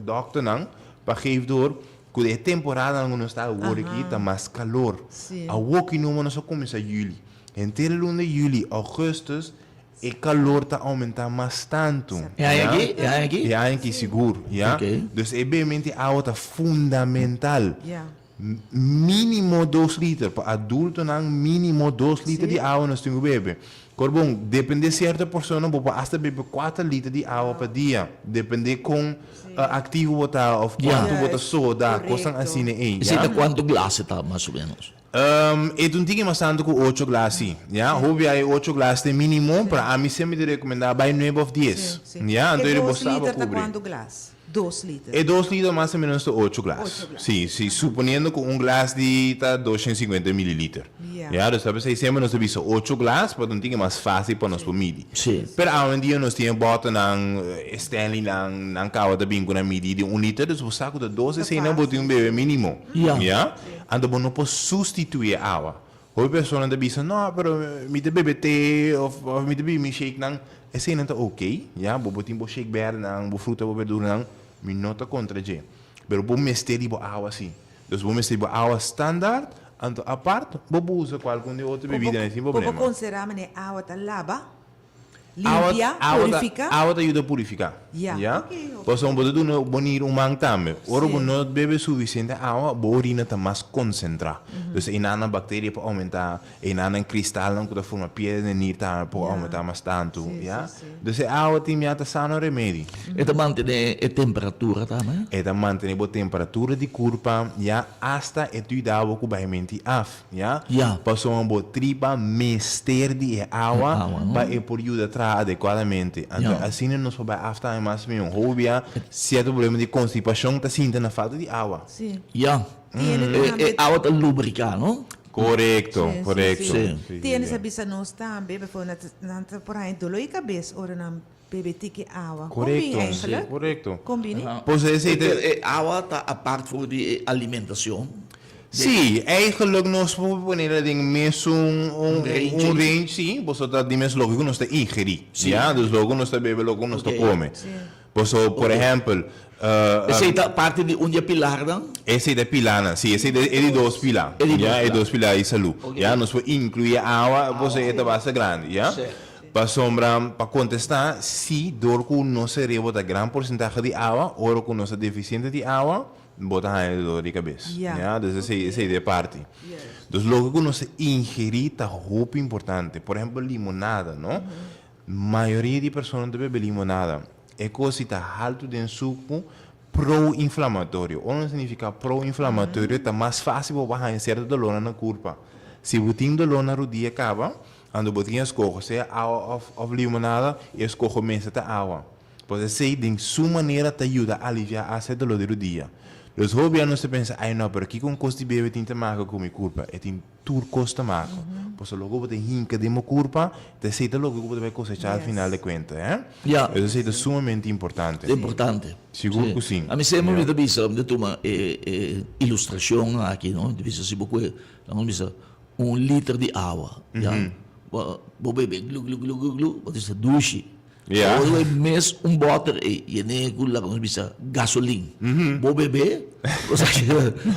dòkternan pa geef door ku e temporadanan ku nos ta awor aki ta mas kalor. Awor ki numa nos a kuminsá yüli. Henter e luna di yüli, ougùstùs, e kalor ta oumentá mas tantu. E aña aki? E aña aki? E aña aki sigur, ya. Dus e bebimento di awa ta fundamental. Mínimo dos liter. Pa adultonan mínimo dos liter di awa nos tin ku bebe. Kor bon, depende sierto persona bo por asta bebe kuater liter di awa pa dia. Depende kon aktivo bo ta òf kuantu bo ta soda, kosnan asina ei, Esei ya. ta kuantu glas e ta mas o ménos? E ta un tiki mas tantu ku ocho glas si, ya. Hopi a e ocho glas ta e mínimo, pero ami semper ta rekomendá bai nuebe òf dies, ya. Anto E bo dos sa bo liter ta kubri. kuantu glas? Dos liter. E dos liter mas o menos ta ocho glas. Ocho glas. Si, si, suponiendo ku un glas di ta 250 mililiter. Ya. Ya, dus ta p'esei semper nos ta bisa ocho glas, pa ta un tiki mas fásil pa nos por midi. Si. Pero awendia nos tin e bòternan, e Stanleynan, nan kaba ta bin ku nan midi di un liter, dus bo sa ku ta dos Ta eseinan bo tin un fásil. bebe mínimo. Ya. Ya. Anto bo no por sustituí e awa. Hopi persona ta bisa, no, pero mi ta bebe te of of mi ta bibi mi shakenan. Eseinan ta ok, ya, bo bo tin bo shake berdenan, bo fruta, bo berduranan, mi no ta kontra dje. Pero bo mester di bo awa si. Dus bo mester di bo awa standaard, anto apart bo por usa kualkun di otro Bo bebidanan sin bo por problema. konsiderá manera awa ta laba? Awa, Limpia, awa ta, purifica. awa ta yuda purifica. Ya, Ya? ok, ok. Pasobra bo ta duna bo nir un man tambe. Ora bo Sí. no bebe suficiente awa, bo orina ta mas concentra. Dus einanan bacteria por aumenta, einanan cristalnan cu ta forma piedra den nir tambe por Ya. aumenta mas tantu. Sí, Ya? sí, sí. Dus e awa tin mia ta sano remedi. E ta mantene e temperatura tambe? E ta mantene bo temperatura di curpa, ya, hasta e ta yuda bo cu bai menti af. Ya? Ya. Pasobra bo tripa mester di e awa E awa, no? pa e por yuda traha adekuadamente. Anto Ya. asina nos por bai af tambe mas mihó. Hopi bia sierto problema di konstipashon ta sinta na falta di awa. Sí. Ya. Tiene E, tambe. e awa ta lubriká, no? Korekto, Sí, sí, korekto. sí. Sí. Sí, sí, Tiene sí. sa bisa nos tambe, bijvoorbeeld nan ta nan ta por haña doló di kabes ora nan bebe tiki awa. Kon bin Korekto, eigenlijk? korekto. Kon bini? Pues esei ta. E awa ta apart for di e alimentashon. Sí, eigenlijk nos por pone den mesun un Range. un range, sí, boso ta di mes loke ku nos ta ingerí, Sí. ya, dus loke ku nos ta bebe, loke ku nos ta Ok. kome. Sí. Boso, por ehèmpel, Esei ta parti di un di e pilarnan? Esei ta e pilarnan, sí, esei ta e di dos pilar, E di dos ya, e pilar. dos pilar di salú, Ok. ya, nos por inkluí awa, boso e ta basta grandi, ya. Sí. Pasobra, pa kontestá, sí, dor ku nos serebro ta gran porsentahe di awa, ora ku nos ta defisiente di awa, Bo ta haña dolor di kabes. Ya. Ya, dus esei, esei ta e parti. Dus loke ku nos ta ingerí ta hopi importante. Por ehèmpel limonada, no? Mayoria di persona ta bebe limonada. E kos si ta haltu den suku pro-inflamatorio. Ora nos signifiká pro-inflamatorio ta mas fásil pa bo haña sierto dolornan na kurpa. Si bo tin dolor na rudia kaba, anto bo tin eskoho sea awa òf òf limonada, e eskoho mester ta awa. Pues esei den su manera ta yuda aliviá hasta e dolor di rudia. Los hopi a nos ta pensa, ai no, pero kiko un kos di bebe tin ta maka ku mi kurpa? E tin tur kos ta maka. Pasobra loke bo ta hinka den bo kurpa, ta esei ta loke ku bo ta bai kosechá al final de kuenta, eh. Ya. Pues esei ta sumamente importante. Importante. Sigur ku si. Ami semper mi ta bisa, mi ta tuma e e ilustrashon aki, no, mi ta bisa si bo kue, nan bisa un liter di awa, ya, bo bebe glu glu glu glu glu, bo ta bisa dushi. Ja. Ora e mes un boter ei yene ku laga nos bisa gasolin. Bo bebe, bo sa ke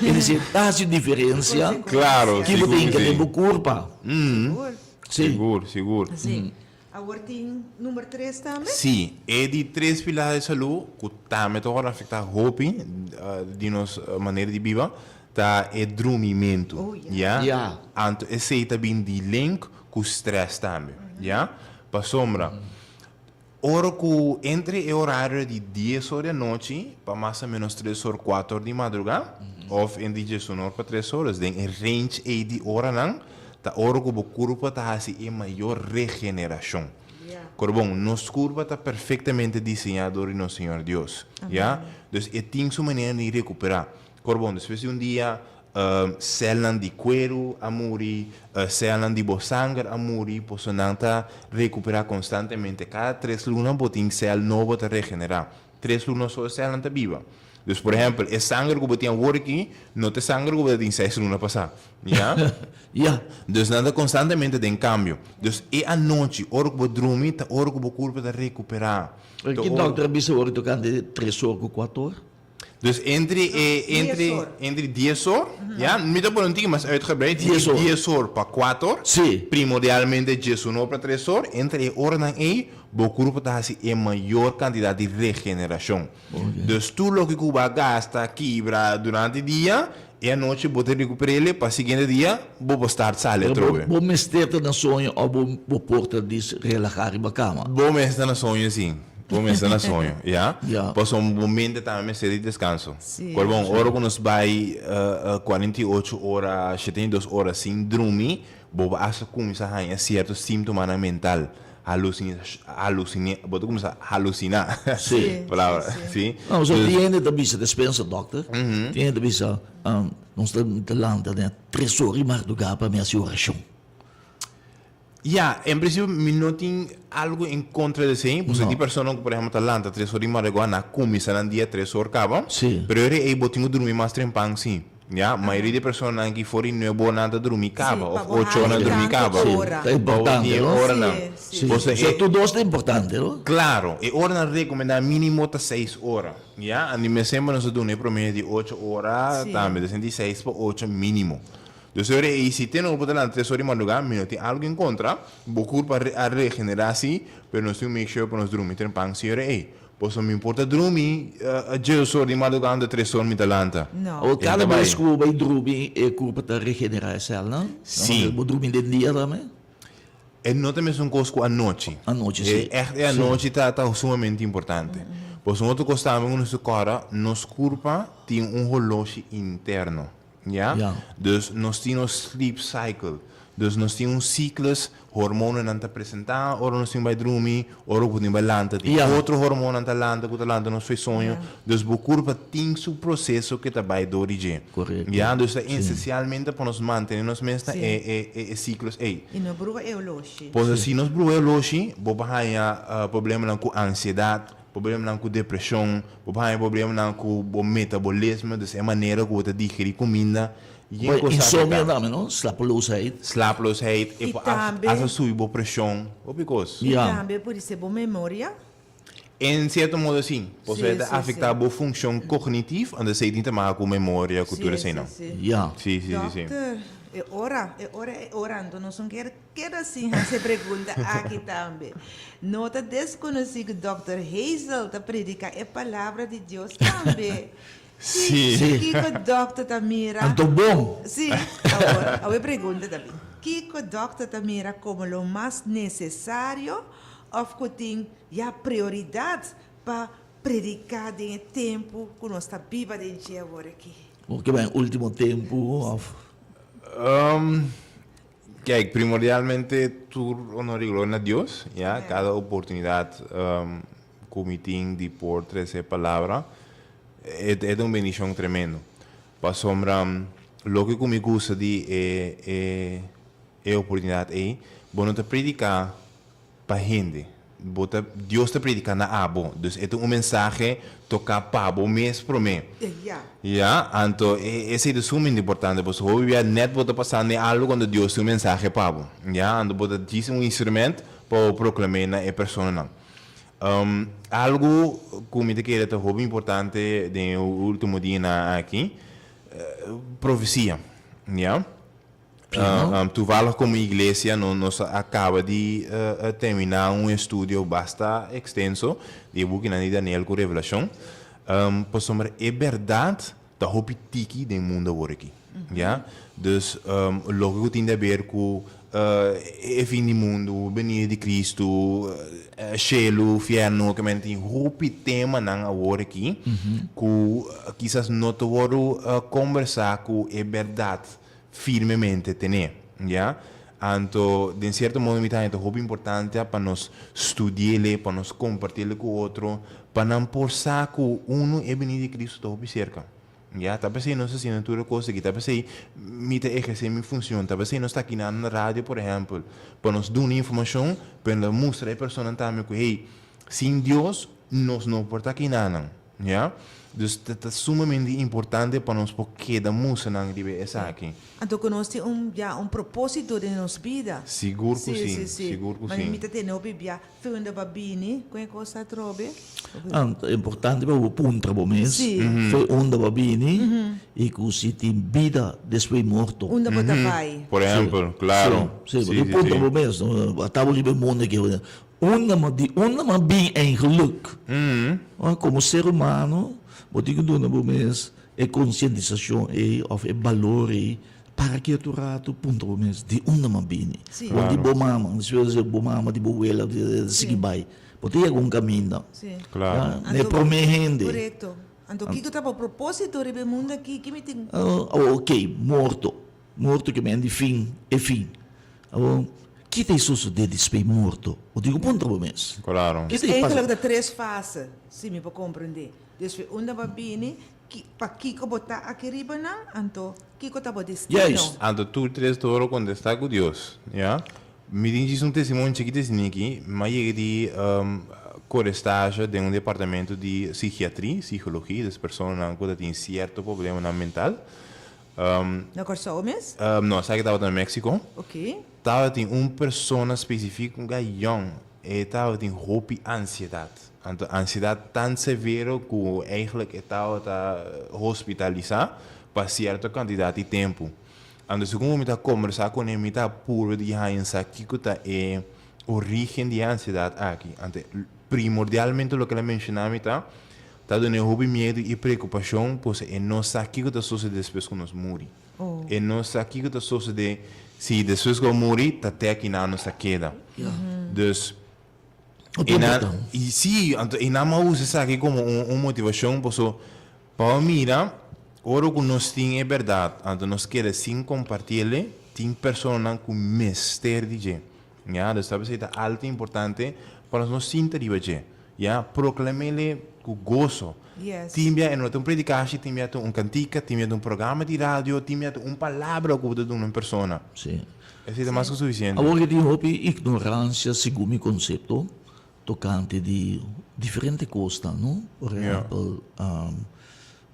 e disi ta hasi diferensia. Claro, Ki bo sigur ta hinka ku den si. bo kurpa. Sigur. Si. Sigur, sigur. Si. Awor tin number tres tambe? Si, e di tres pilar di salú ku tambe ta wòrdu afektá hopi di nos manera di biba ta e drumimentu, Oh, ya. ya. Ya. Anto esei ta bin di link ku strès tambe, ya. Pasobra, ora ku entre e orario di dies or di anochi pa mas o menos tres or, kuater or di madrugá, òf entre diesun or pa tres or, dus den e range ei di oranan, ta ora ku bo kurpa ta hasi e mayor regenerashon. Korbon, nos kurpa ta perfektamente diseñá dor di nos Señor Dios, ya. Dus e tin su manera di rekuperá. Korbon, despues di un dia, sèlnan di kueru a muri, sèlnan di bo sanger a muri, pasobra nan ta rekuperá konstantemente. Kada tres luna bo tin sèl nobo ta regenerá. Tres luna so e sèlnan ta biba. Dus, por ehèmpel, e sanger ku bo tin awor aki no ta e sanger ku bo ta tin seis luna pasá. Ya? Ya. Dus nan ta konstantemente den kambio. Dus e anochi, ora ku bo drumi, ta ora ku bo kurpa ta rekuperá. Pero ki dòkter a bisa awor tokante tres or ku kuater or? Dus entre e, entre, entre dies or, ya, mi ta pone un tiki mas uitgebreid, Dies or. Dies or pa kuater or, Sí. Primordialmente diesun or pa tres or, entre e oranan ei, bo kurpa ta hasi e mayor kantidat di regenerashon. Dus tur loke ku bo a gasta, kibra durante dia, e anochi bo ta rekuper'el pa siguiente dia bo por start sali Pero bo, atrobe. bo mester ta na soño òf bo, bo por ta dis relahá riba kama? Bo mester na soño sí. Bo mester na soño, ya. Ya. Pasobra bo mente tambe mester di deskanso. Sí. Kor bon, ora ku nos bai 48 ora, 72 ora sin drumi, bo por hasta kuminsá haña sierto síntomanan mental. Halucin, halucine, bo ta cuminsa haluciná. Sí. Palabra, sí. No, so tin hende ta bisa, despensa dokter, tin hende ta bisa, nos ta ta lanta den tres ora di mardugá pa mi hasi orashon. Ya, en principio mi no tin algo en contra di esei, pasobra tin persona ku por ehempel ta lanta tres ora di mardugá, nan a cuminsa nan dia tres or caba, pero e ora ei bo tin ku durmi mas trempan sí. Ya, mayoria di personanan aki for di nuebe ora nan ta drumi kaba, of ocho ora nan drumi kaba. Sí, ta importante, no? Oranan. Sí, so tur dos ta importante, no? Claro, e oranan recomenda minimo ta seis ora, ya. Anto mi semper nos ta duna e promedio di ocho ora tambe, ta sinti seis pa ocho minimo. Dus e ora ei si te no por ta lanta tres ora di madruga, mi no tin algo en contra, bo curpa a regenera si, pero nos tin make sure pa nos drumi trempan si e ora ei. Pasobra mi por ta drumi djes or di madrugá anto tres or mi ta lanta. No. Awor kada bes ku bo bai drumi e kurpa ta regenerá e sèlnan? Sí. Bo drumi den dia tambe? E no ta mesun kos ku anochi. Anochi, sí. Ègt e anochi ta ta sumamente importante. Pasobra un otro kos tambe ku nos ta kòrda, nos kurpa tin un holoshi interno. Ya? Ya. Dus nos tin nos sleep cycle. Dus nos tin un cyclus, hormonanan ta presentá ora nos tin bai drumi, ora ku tin bai lanta tin Ya. otro hormonan ta lanta ku ta lanta nos fo'i soño. Dus bo kurpa tin su proseso ke ta bai dor di dje. Korekto. Ya? Dus ta Sí. esensialmente pa nos mantené nos mes na Sí. e e e e cyclus ei. I no brua e oloshi. Pasobra si nos brua e oloshi, bo por haña problemanan ku ansiedat, Problemanan ku depreshon, bo por haña problemanan ku bo metabolismo, dus e manera ku bo ta digerí kuminda, yen Bo kos aki insomnio ta. tambe no, slapeloosheid. Slapeloosheid, e I por tambe. hasta subi bo preshon, hopi kos. I Ya. tambe por ser bo memoria. En sierto modo si, pasobra Sí, e ta sí, afektá sí. bo funshon kognitif, anto esei tin te maha ku memoria, ku tur Sí, eseinan. sí, sí. Ya. Sí, sí, sí, sí. Dokter, e ora, e ora, e ora, anto nos no kier Keda sin hasi e pregunta aki tambe. No ta deskonosí ku Dòkter Hazel ta prediká e Palabra di Dios tambe. Sí. Kiko dòkter ta mira? Anto bon! Sí. Awor, awor e pregunta ta bin. Kiko dòkter ta mira komo lo mas nesesario òf ku tin ya prioridat pa prediká den e tempu ku nos ta biba den dje awor aki? Bo ke bai último tempu òf? Kijk, primordialmente tur honor y gloria na Dios, ya, cada oportunidad cu mi tin di por trece palabra, e ta un bendicion tremendo. Pasobra loke cu mi gusta di e e e oportunidad ey, bo no ta predica pa hende. Bo ta, Dios ta predica na abo. Dus e ta un mensahe toca pa bo mes prome. Ya, anto e esey ta sumamente importante pasobra hopi bia net bo ta pasando den algo cuando Dios tin un mensahe pa bo. Ya, anto bo ta djis un instrument pa bo proclame na e personanan. Algo cu mi ta kere ta hopi importante den e ultimo dianan aki, profecia. Ya. Toevallig como iglesia nos a caba di termina un estudio basta extenso di e bukinan di Daniel cu Revelacion. Pasobra e berdad ta hopi tiki den mundo awor aki. Ya. Dus loke cu tin di haber cu e fin di mundo, benida di Cristo, shelu, fierno, kimen tin hopi temanan awor aki cu kisas no ta wordo combersa cu e berdad firmemente tené, ya. Anto den cierto modo mi ta haña ta hopi importante pa nos studi'ele, pa nos comparti'ele cu otro, pa nan por sa cu uno e bini di Cristo ta hopi cerca. Ya, ta p'esei nos ta haciendo tur e cos aki, ta p'esei mi ta eherce mi funcion, ta p'esei nos ta aki na radio por ehempel, pa nos duna informacion, pero nos mustra e personanan tambe cu hey, sin Dios nos no por ta aki nanan. Ya, dus ta ta sumamente importante pa nos por keda mustra nan riba esaki. Anto ku nos tin un ya un propósito den nos bida. Sigur ku si, sigur ku si. Mi mi ta tene hopi bia funda pa bini ku e kos atrobe. Anto importante pa bo puntra bo mes fo'i unda bo a bini i ku si tin bida despues di morto. Unda bo ta bai. Por ehempel, klaro. Si, si, bo tin puntra bo mes, bo a taba riba e mundu aki. Unda mi di unda mi a bin eigenlijk? Komo ser humano bo tin ku duna bo mes e konsientisashon ei òf e balor ei para ke tur ratu puntra bo mes di unda mi a bini. Bo di bo mama, despues di bo mama, di bo wela, sigui bai. Bo ta yega un kaminda. Na e promé hende. Korekto. Anto kiko ta bo propósito riba e mundu aki? Ki mi tin? Oké, morto. Morto ke men di fin, e fin. Awor, ki ta e sosodé despues morto? Bo tin ku puntra bo mes. Klaro. Ki ta e pasa? Eigenlijk ta tres fase, si mi por komprendé. Despues unda bo a bini, ki, pa kiko bo ta aki riba nan, anto kiko ta bo destino. Juist. Anto tur tres ta ora kontestá ku Dios, ya. Mi tin djis un testimonio chikito esaki, mi a yega di kore stage den un departamento di psikiatri, psikologi, des personanan ku ta tin sierto problemanan mental. Na Kòrsou mes? No, esaki tabata na Mexico. Ok. Tabatin un persona spesifiko, un guy yòn, e tabatin hopi ansiedat. Anto ansiedat tan severo ku eigenlijk e tabata hospitalisá pa sierto kantidat di tempu. Anto segun ku mi ta kombersá kuné mi ta purba di haña sa kiko ta e orígen di e ansiedat aki. Anto primordialmente loke el a menshoná mi ta. Ta dun'é hopi miedu i preokupashon, pasobra e no sa kiko ta sosodé despues ku nos muri. E no sa kiko ta sosodé si despues ku a muri ta te akinan nos ta keda. Dus, e nan, i si, anto e nan a usa esaki komo un motivashon, pasobra pa bo mira, ora ku nos tin e bèrdat, anto nos keda sin kompartiel, tin personanan ku mester di dje. Ya, dus ta p'esei ta alto importante pa nos no sinta riba dje. Ya, proklam'ele ku goso. Yes. Tin bia e no ta un predikashi, tin bia ta un kantika, tin bia ta un programa di radio, tin bia ta un palabra ku bo ta duna un persona. Sí. Esei ta mas ku sufisiente. Awor ke tin hopi ignoransia segun mi konsepto tokante di diferente kosnan, no? Por ehèmpel,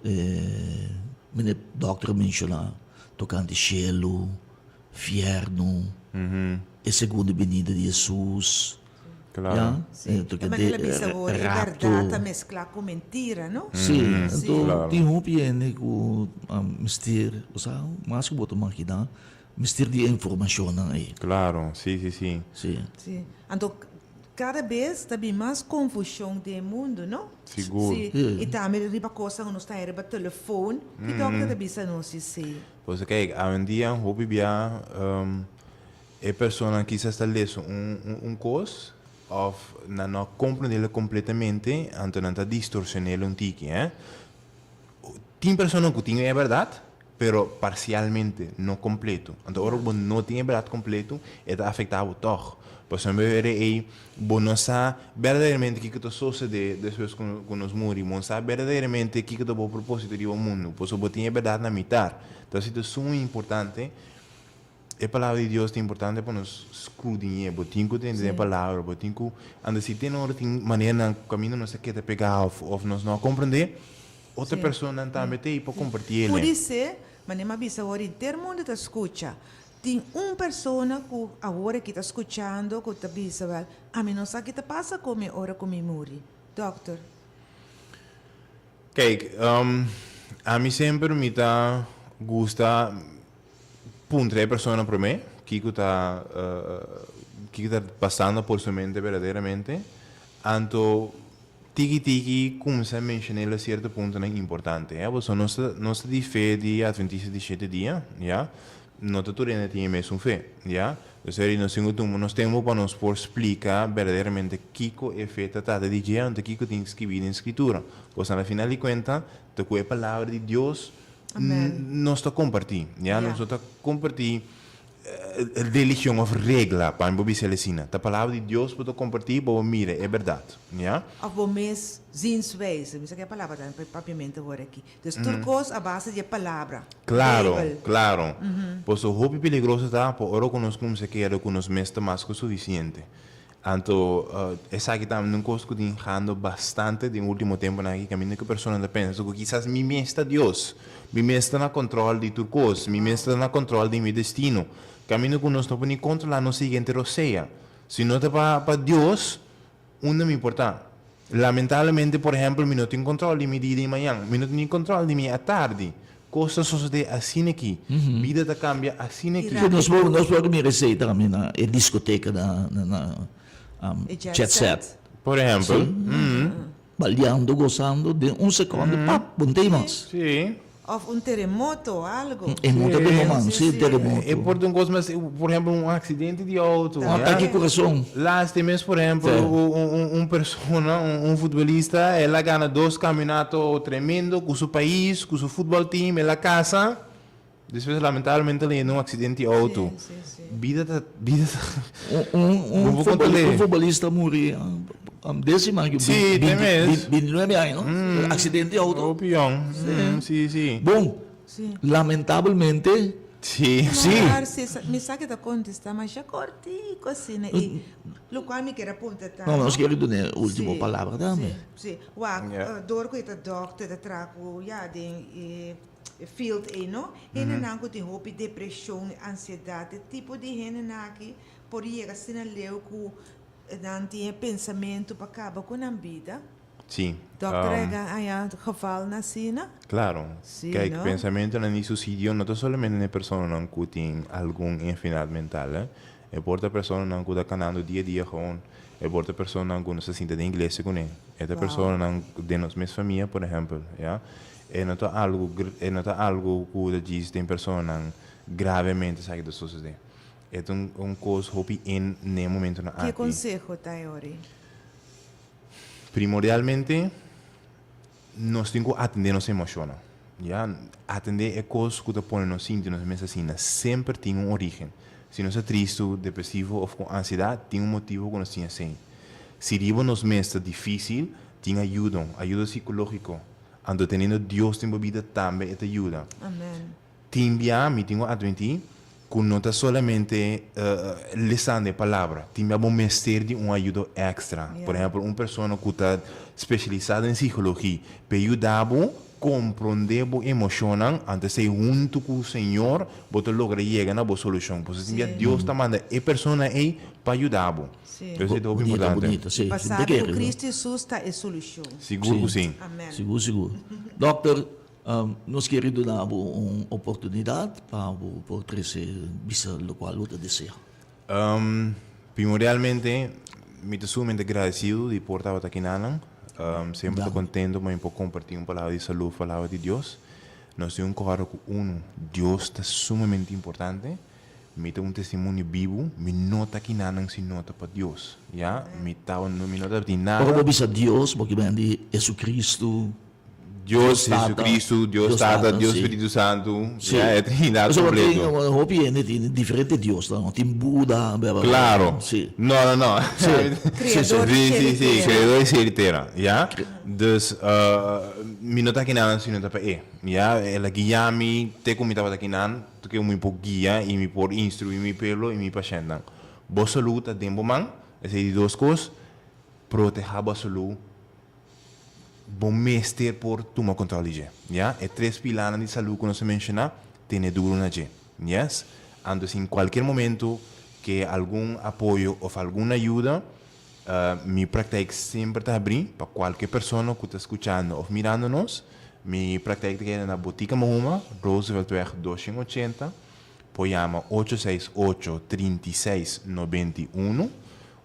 e meneer dòkter a menshoná tokante shelu, Fièrnu, e segundo binida di Hesus, ya, Sí, e manera el a bisa awor, e bèrdat ta mesklá ku mentira, no? Sí, anto tin hopi hende ku a mester, osea, mas ku bo ta maginá, mester di e informashonnan ei. Klaro, sí, sí, sí. Sí. Sí, anto kada bes ta bin mas konfushon den e mundu, no? Sigur. Sí, i tambe riba kosnan ku nos ta haña riba telefon, ki dòkter ta bisa nos esei? Pues kijk, awendia hopi bia e persona kisas ta lesa un un kos of nan no a comprendele completamente, anto nan ta distorsionele un tiki, eh. Tin persona ku tin e bèrdat, pero parsialmente, no kompleto. Anto ora ku bo no tin e bèrdat kompleto, e ta afektá bo tòg. Pasobra mi were ei, bo no sa berdaderamente kiko ta sosodé despues ku nos muri. Bo no sa berdaderamente kiko ta bo propósito riba mundu, pasobra bo tin e bèrdat na mitar. Entonces ta suma importante, e palabra di Dios ta importante pa nos skrudiñ'é. Bo tin ku tende den e palabra, bo tin ku anda si tin ora tin maneranan ku kaminda nos ta keda pegá òf nos no a komprendé, otro personanan tambe ta ei pa kompartié. Pudi ser, manera mi a bisa awor, henter mundu ta skucha. Tin un persona ku awor aki ta skuchando ku ta bisa, Wèl, ami no sa ki ta pasa ku mi ora ku mi muri. Dòkter. Kijk, ami semper mi ta gusta puntra e persona promé kiko ta kiko ta pasando por su mente berdaderamente. Anto tiki tiki kuminsá menshon'é sierto puntonan importante. Ya, pasobra nos ta nos ta di fe di Adventista di shete dia, ya. No ta tur hende tin e mesun fe, ya. Entonces eri nos tin ku tuma nos tempu pa nos por splika berdaderamente kiko e fe ta trata di dje, anto kiko tin skibí den Skritura. Pasobra na final di kuenta ta ku e palabra di Dios nos ta kompartí, ya. Nos no ta kompartí. Religion of regla, pa mi por bisa el asina. Ta palabra di Dios bo ta comparti pa bo mira e berdad, ya. Of bo mes zienswijze, mi sa ke palabra ta na papiamento awor aki. Dus tur kos a base di e palabra, Claro, Bijbel. claro. Paso hopi peligroso ta pa ora ku nos kumsa kere ku nos mes ta mas ku sufisiente. Anto esaki tambe un kos ku tin gando bastante den ultimo temponan aki kaminda ku personanan ta pensa ku kisas mi mes ta Dios, mi mes ta na kòntròl di tur kos, mi mes ta na kòntròl di mi destino. Kaminda ku nos no por ni kontrolá nos siguiente rosea. Si no ta pa Dios, unda mi por ta? Lamentablemente, por ehèmpel, mi no tin kòntròl di mi dia di mañan, mi no tin ni kòntròl di mi atardi. Kos ta sosodé asina aki. Bida ta kambia asina aki. Nos por nos por mira esei tambe na e diskoteka na na Jet Set. Por ehèmpel. Baliando, gosando, den un sekonde pap, bo no ta ei mas. Sí. Of un teremoto o algo. E no ta den moman, sí, teremoto. E por ta un kos mas, por ehèmpel un aksidente di outo. Un atake di kurason. Laatste mes, por ehèmpel, un persona, un futbolista, el a gana dos kampionato tremendo ku su pais, ku su futbòl team, el a kasa, despues lamentablemente el a yega un aksidente di outo. Bida ta, bida ta. Un futbolista muri den siman aki, 29 aña, no? Aksidente di outo. Hopi yòn, si, si. Bon, lamentablemente. Si. Si. Mi sa ke ta kontestá masha kortiku asina i lokual mi kier a puntra ta. No, nos kier duna e ultimo palabra tambe. Si, si. Wak, dor ku e ta dòkter, ta traha ku ya den e field ei no, hendenan ku tin hopi depreshon i ansiedat, e tipo di hendenan aki por yega asina leu ku nan tin e pensamentu pa kaba ku nan bida. Sí. Dokter a yega haña gevalnan asina? Claro. Sí, Kijk, no? pensamentonan di suicidio no ta solamente na e personanan cu tin algun enfermedad mental, hè. E por ta personanan cu ta canando dia dia gewoon. E por ta personanan cu nos ta sinta den iglesia cune. E ta Wow. personanan den nos mes famia, por ehempel, ya. E no ta algo, e no ta algo cu ta djis den personanan gravemente esaki ta sucede. E ta un cos hopi in n'e momentonan Ke aki. conseho ta e ora ei? Primordialmente, nos tin ku atendé nos emoshonnan. Ya, atendé e kos ku ta pone nos sinti nos mes asina semper tin un orígen. Si nos ta tristu, depresivo òf ku ansiedat, tin un motibu ku nos tin esei. Si riba nos mes ta difísil, tin ayudo, ayudo sikológiko. Anto teniendo Dios den bo bida tambe e ta yuda. Amen. Tin bia mi tin ku atmití ku no ta solamente lesando e palabra, tin bia bo mester di un ayudo èkstra. Por ehèmpel, un persona ku ta spesialisá den psikologi pa e yuda bo komprondé bo emoshonnan, anto esei huntu ku Señor bo ta logra yega na bo solushon. Pasobra tin bia Dios ta manda e persona ei pa yuda bo. Esei ta hopi Bunito, importante. bunito, sí. Pa sabi ku Kristu Hesus ta e solushon. Sigur ku sí. Amèn. Sigur, sigur. Dòkter, Nos kere duna bo un oportunidad pa bo por trece bisa locual bo ta desea. Primordialmente mi ta sumamente agradecido di por tabata aki nanan. Semper ta contento pa mi por comparti un palabra di salud, palabra di Dios. Nos tin un cora cu uno, Dios ta sumamente importante. Mi ta un testimonio bibu, mi no ta aki nanan si no ta pa Dios, ya. Mi ta, mi no tabatin nada. Ora bo bisa Dios, bo kiba di Jesucristo. Dios, Jesucristo, Dios Tata, Dios Spiritu Santu, ya e Trinidad completo. Pasobra hopi hende tin diferente diosnan, no? Tin Buda, bla bla bla. Claro. Sí. No, no, no. Sí. Creador di Sí, cielo sí, y sí, tera. Creador di cielo y tera, ya. Dus, mi no ta akinan si no ta pa E, ya. El a guia mi te cu mi tabata akinan, te cu mi por guia y mi por instrui mi pueblo y mi pashentnan. Bo salud ta den bo man, esey di dos cos, proteha bo salud. Bo mester por tuma control di dje, ya. E tres pilanan di salud cu nos a menciona, tene duro na dje, yes. Anto si en cualkier momento ke algun apoyo of algun ayuda, mi praktijk semper ta habri pa cualkier persona cu ta scuchando of mirando nos. Mi praktijk ta keda na Botica Mahuma, Rooseveltweg 280. Por yama 868 36 91.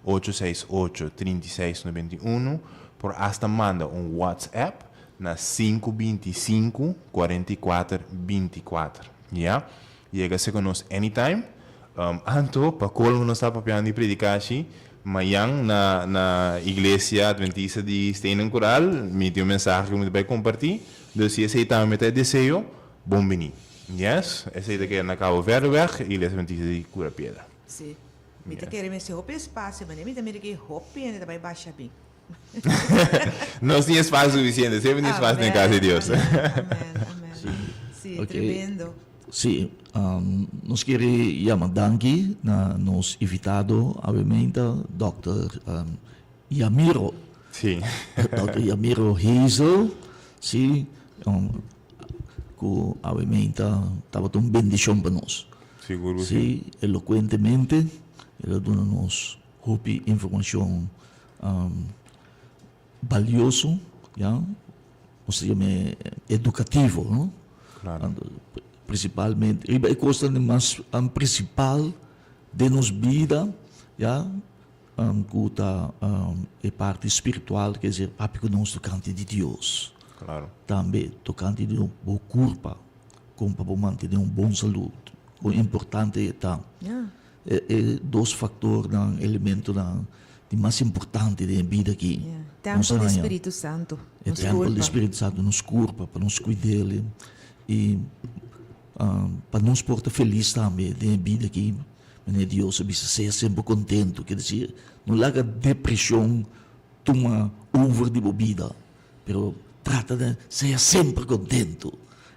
868 36 91 Por hasta manda un WhatsApp na 5 25 44 24 Ya yega serka nos anytime Anto pa colmo nos ta papiando di predikashi mayan na na Iglesia Adventista di Stenen Koraal mi tin un mensahe ku mi ta bai komparti dus si esei tambe ta e deseo bon bini. Yes, esei ta keda na Cabo Verdeweg, Iglesia Adventista di Cura Piedra. Si. Mi ta kere mester hopi espacio, mane mi ta mira ki hopi hende ta bai basha bin. Nos tin espacio suficiente, semper tin espacio den casa di Dios. Amen, amen, amen. Si, tremendo. Si, nos kere yama danki na nos invitado awe meinta, Dòkter Yamiro. Si. Dòkter Yamiro Hazel, si, ku awe meinta tabata un bendishon pa nos. Sigur ku si. Si, elokuentemente el a duna nos hopi informashon balioso, ya, nos ta yam'é edukativo, no? Claro. Prinsipalmente riba e kosnan di mas prinsipal den nos bida, ya, ku ta e parti spiritual, ke esei papia ku nos tokante di Dios. Claro. Tambe tokante di bo kurpa, kon pa bo mantené un bon salud, kon importante e ta. E dos faktornan, elementonan di mas importante den e bida aki. Tempel di Spiritu Santu, nos kurpa. E tempel di Spiritu Santu, nos kurpa, pa nos kuid'el i pa nos por ta felis tambe den e bida aki. Manera Dios a bisa, sea semper kontentu, ke desir, no laga depreshon tuma over di bo bida, pero trata di sea semper kontentu.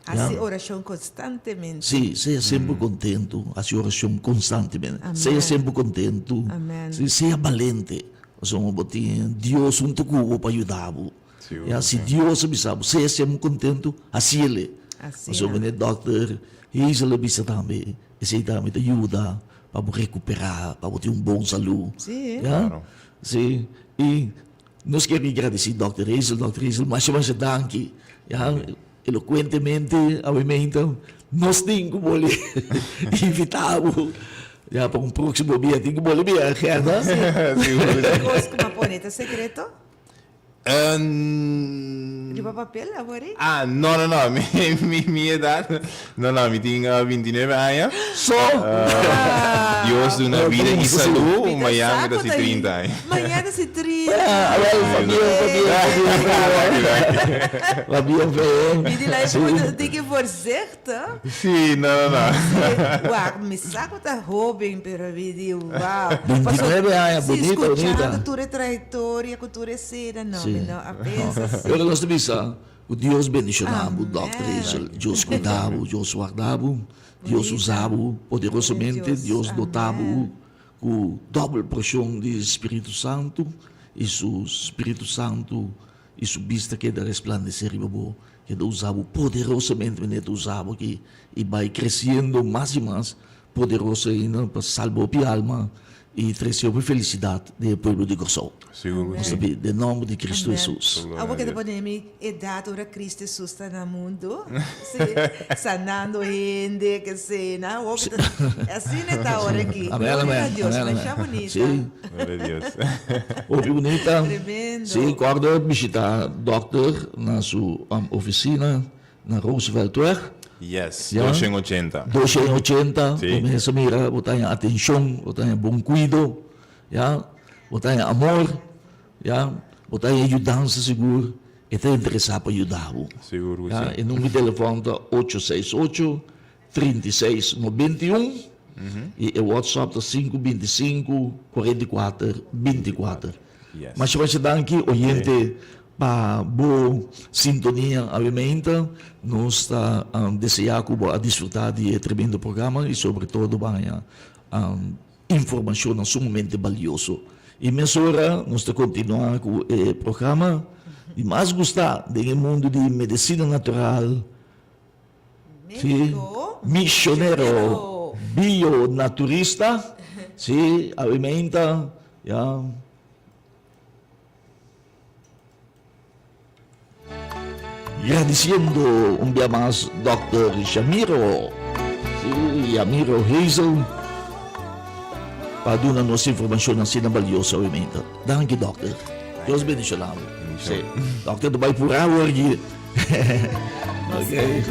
Hasi orashon konstantemente. Sí, sea semper kontentu, hasi orashon konstantemente. Sea semper kontentu. Sí, sea balente. Pasobra bo tin Dios huntu ku bo pa yuda bo. Ya, si Dios a bisa bo, sea semper kontentu, hasiel. Pasobra manera dòkter Hazel a bisa tambe, esei tambe ta yuda pa bo rekuperá, pa bo tin un bon salú. Ya, sí, i nos kier gradisí dòkter Hazel. Dòkter Hazel, masha masha danki. Ya. Elocuentemente awe meinta nos tin cu boli invita bo ya pa un proximo bia tin cu boli bia Gerda. Sí. Cos cu bo a pone ta secreto? Riba papel awor ei? Ah no no no mi mi edad no no mi tin 29 aña. So? Dios duna bida y salud mañana mi ta haci 30 aña. Mañana ta haci 30. Awel pabien pabien pabien. Pabien fe. Mi di la e punto di ki voorzichtig. Sí, no no no. Sí, wak, mi sa ku ta hoben, pero mi di wow. 29 aña, Sí, bunita, bunita. skuchando tur e trayektoria ku tur e sena, no, mi no a pensa así. Pero nos ta bisa ku Dios bendishoná bo, Dòkter Hazel. Dios kuida bo, Dios warda bo, Dios usa bo poderosamente, Dios dota bo ku dòbel porshon di Spiritu Santu i su Spiritu Santu i su bista keda resplandesé riba bo, keda usa bo poderosamente manera ta usa bo aki i bai kresiendo mas i mas poderoso ainda pa salba hopi alma i trese hopi felisidat den e pueblo di Kòrsou. Sigur ku Nos si. ta pidi den nòmber di Kristu Amen. Hesus. Abo ke ta pone mi edat ora Kristu Hesus ta na mundu, si, sanando hende, ke sena, hopi ta, asina e ta ora aki. Amen, Gloria amen, na Dios, amen, masha amen. bunita. Si. Gloria a Dios. Hopi bunita. Tremendo. Si, kòrda bishita dòkter na su ofisina na Rooseveltweg. Yes, Ya. 280. 280, Si. bo mester mira, bo ta haña atenshon, bo ta haña bon kuido, ya, bo ta haña amor, ya, bo ta haña yudansa sigur, e ta interesá pa yuda bo. Sigur ku Ya, si. e number di telefòn ta ocho seis ocho, 36 91 i e WhatsApp ta sinku 25 44 24. Yes. Masha masha danki oyente pa bo sintonia awe meinta. Nos ta desea ku bo a disfruta di e tremendo programa i sobre todo bo a haña informashonnan sumamente balioso. I mesora nos ta kontinua ku e programa di mas gusta den e mundu di medisina natural. Sí, misionero bionaturista, sí, awe meinta, ya. Gradiciendo un bia mas Dòkter Jamiro, sí, Jamiro Hazel, pa duna nos informacion asina balioso awe meinta. Danki, Dòkter. Dios bendiciona bo. Sí, Dòkter ta bai pura awor aki. Okay.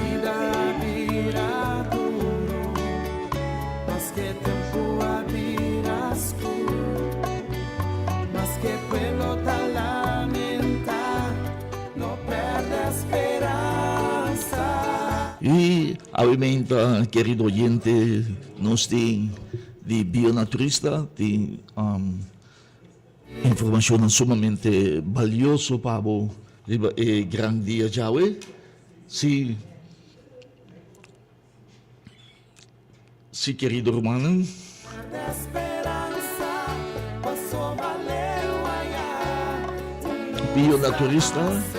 I. Awe meinta, kerido oyente, nos tin di Bionaturista, tin informashonnan sumamente balioso pa bo riba e gran dia djawe. Si, si kerido rumannan. Bionaturista.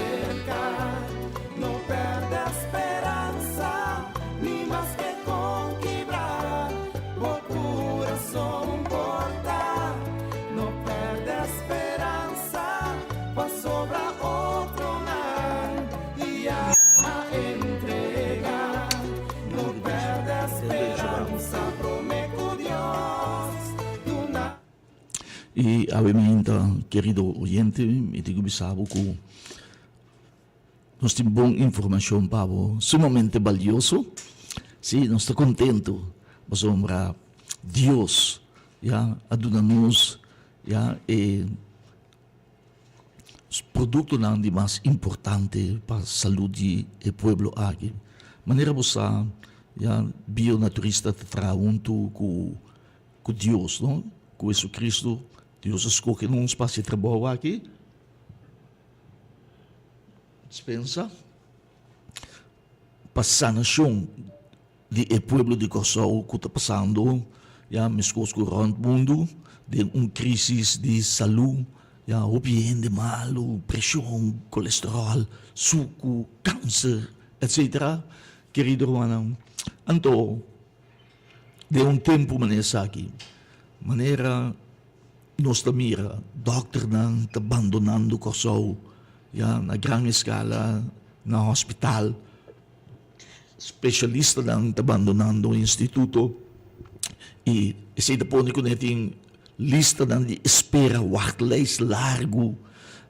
I awe mainta, kerido oyente, mi tin ku bisa bo ku nos tin bon informashon pa bo, sumamente balioso. Sí, nos ta kontentu pasobra Dios ya a duna nos ya e Produktonan di mas importante pa salud di e pueblo aki. Manera bo sa ya bionaturista ta traha huntu ku ku Dios no, ku Jesucristo. Dios a skohe nos pa hasi e trabou aki. Dispensa. Pa sanashon di e pueblo di Kòrsou ku ta pasando ya meskos ku rònt mundu den un krisis di salú ya hopi hende malu, preshon, kolesteròl, suku, kanser etsetera. Kerido rumannan, anto den un tempu manera esaki manera nos ta mira dòkternan ta bandonando Kòrsou ya na gran eskala na hospital. Specialistanan ta bandonando e instituto y esey ta pone cu nan tin listanan di espera, wachtlijst, largu.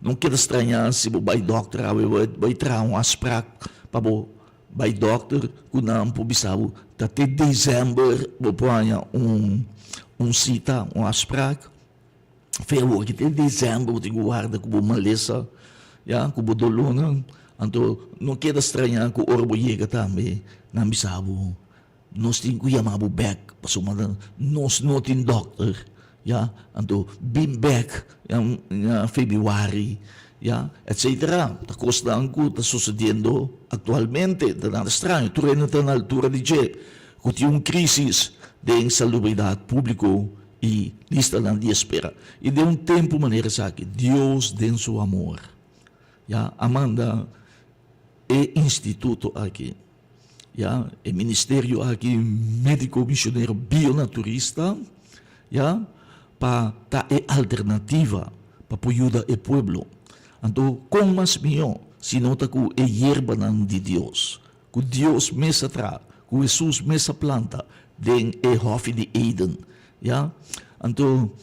No keda straña si bo bay dokter awe, bo bay traha un afspraak pa bo bay dokter cu nan por bisa bo ta te december bo por haña un cita, un afspraak. Fe awor ki te december bo tin ku warda ku bo malesa, ya, ku bo dolónan. Anto no keda strañá ku ora bo yega tambe nan bisa bo, nos tin ku yama bo bèk pasobra nos no tin dòkter, ya. Anto bin bèk na febrüari, ya, etsetera. Ta kosnan ku ta sosediendo aktualmente, ta nada straño, tur hende ta na altura di dje ku tin un krísis den salubridat públiko. I listanan di espera. I den un tempu manera esaki, Dios den su amor, ya, a manda e instituto aki, ya, e ministerio aki, Medico Misionero Bionaturista, ya, pa ta e alternativa pa por yuda e pueblo. Anto, kon mas mihó si no ta ku e yerbanan di Dios, ku Dios mes a traha, ku Hesus mes a planta den e hòfi di Eden, ya. Anto,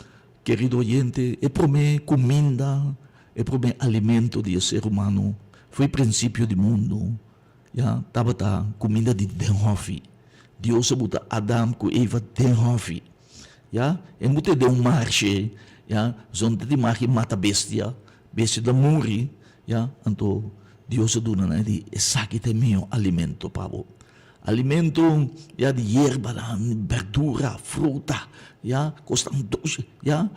kerido oyente, e promé kuminda, e promé alimento di e ser humano fo'i prinsipio di mundu, ya, tabata kuminda di den hòfi. Dios a buta Adam ku Eva den hòfi, ya. E mut'é den un marshe, ya, pasobra no ta tin marshe mata bestia, bestia ta muri, Ya, anto Dios a duna nan e di, Esaki ta e mihó alimento pa bo. Alimento, ya, di yerbanan, berdura, fruta, ya, kosnan dushi, ya,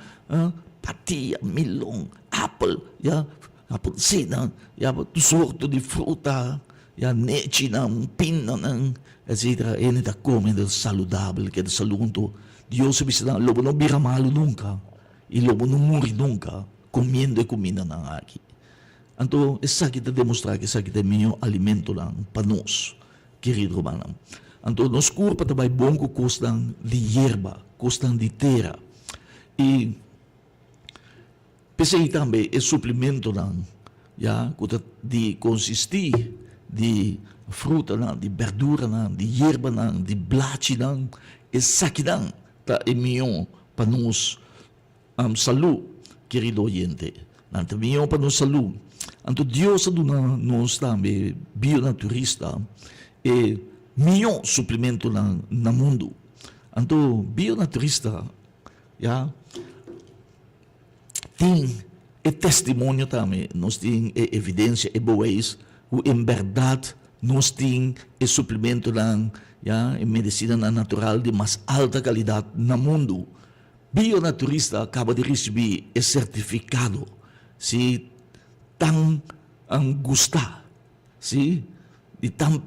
patia, milon, apel, ya, apelsinan, ya, tur sorto di fruta, ya, nechinan, pindanan, etsetera. Hende ta kome ta saludabel, keda salú. Anto Dios a bisa nan, Lo bo no bira malu nunka, i lo bo no muri nunka. Comiendo e cumindanan aki. Anto esaki ta demostra cu esaki ta e miho alimentonan pa nos, kerido rumannan. Anto nos curpa ta bay bon cu cosnan di yerba, cosnan di tera. Y p'esey tambe e suplementonan ya cu ta di consisti di frutanan, di berduranan, di yerbanan, di blachinan, esakinan ta e miho pa nos. Salú, kerido oyente. Nan ta mihó pa nos salú. Anto Dios a duna nos tambe, bionaturista, e mihó suplementonan na mundu. Anto bionaturista, ya, tin e testimonio tambe, nos tin e evidensia, e bewijs ku en bèrdat. Nos tin e suplementonan, ya, e medisinanan natural di mas alta kalidat na mundu. Bionaturista kaba di risibí e sertifikado, si tan gustá, si, di tan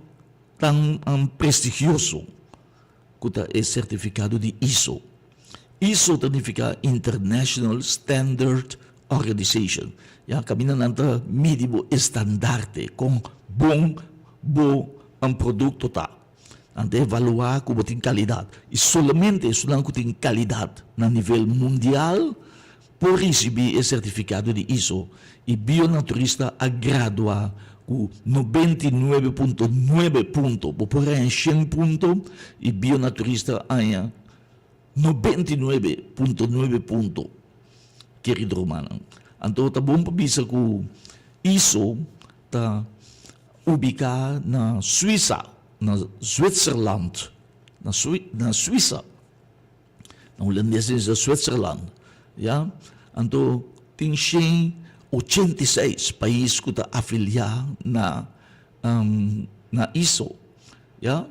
tan prestigioso ku ta e sertifikado di ISO. ISO ta nifiká International Standard Organization. Ya, kaminda nan ta midi bo estandarte, kon bon bo produkto ta. Nan ta evaluá ku bo tin kalidat. I solamente esunnan ku tin kalidat na nivel mundial por risibí e sertifikado di ISO. I Bionaturista a gradua ku 99.9 punto. Bo por haña shen punto i Bionaturista haña 99.9 punto, kerido rumannan. Anto ta bon pa bisa ku ISO ta ubiká na Suisa, na Zwitserland, na na Suisa. Na hulandes ta bisa Zwitserland, ya. Anto tin 186 pais ku ta afiliá na na ISO, ya.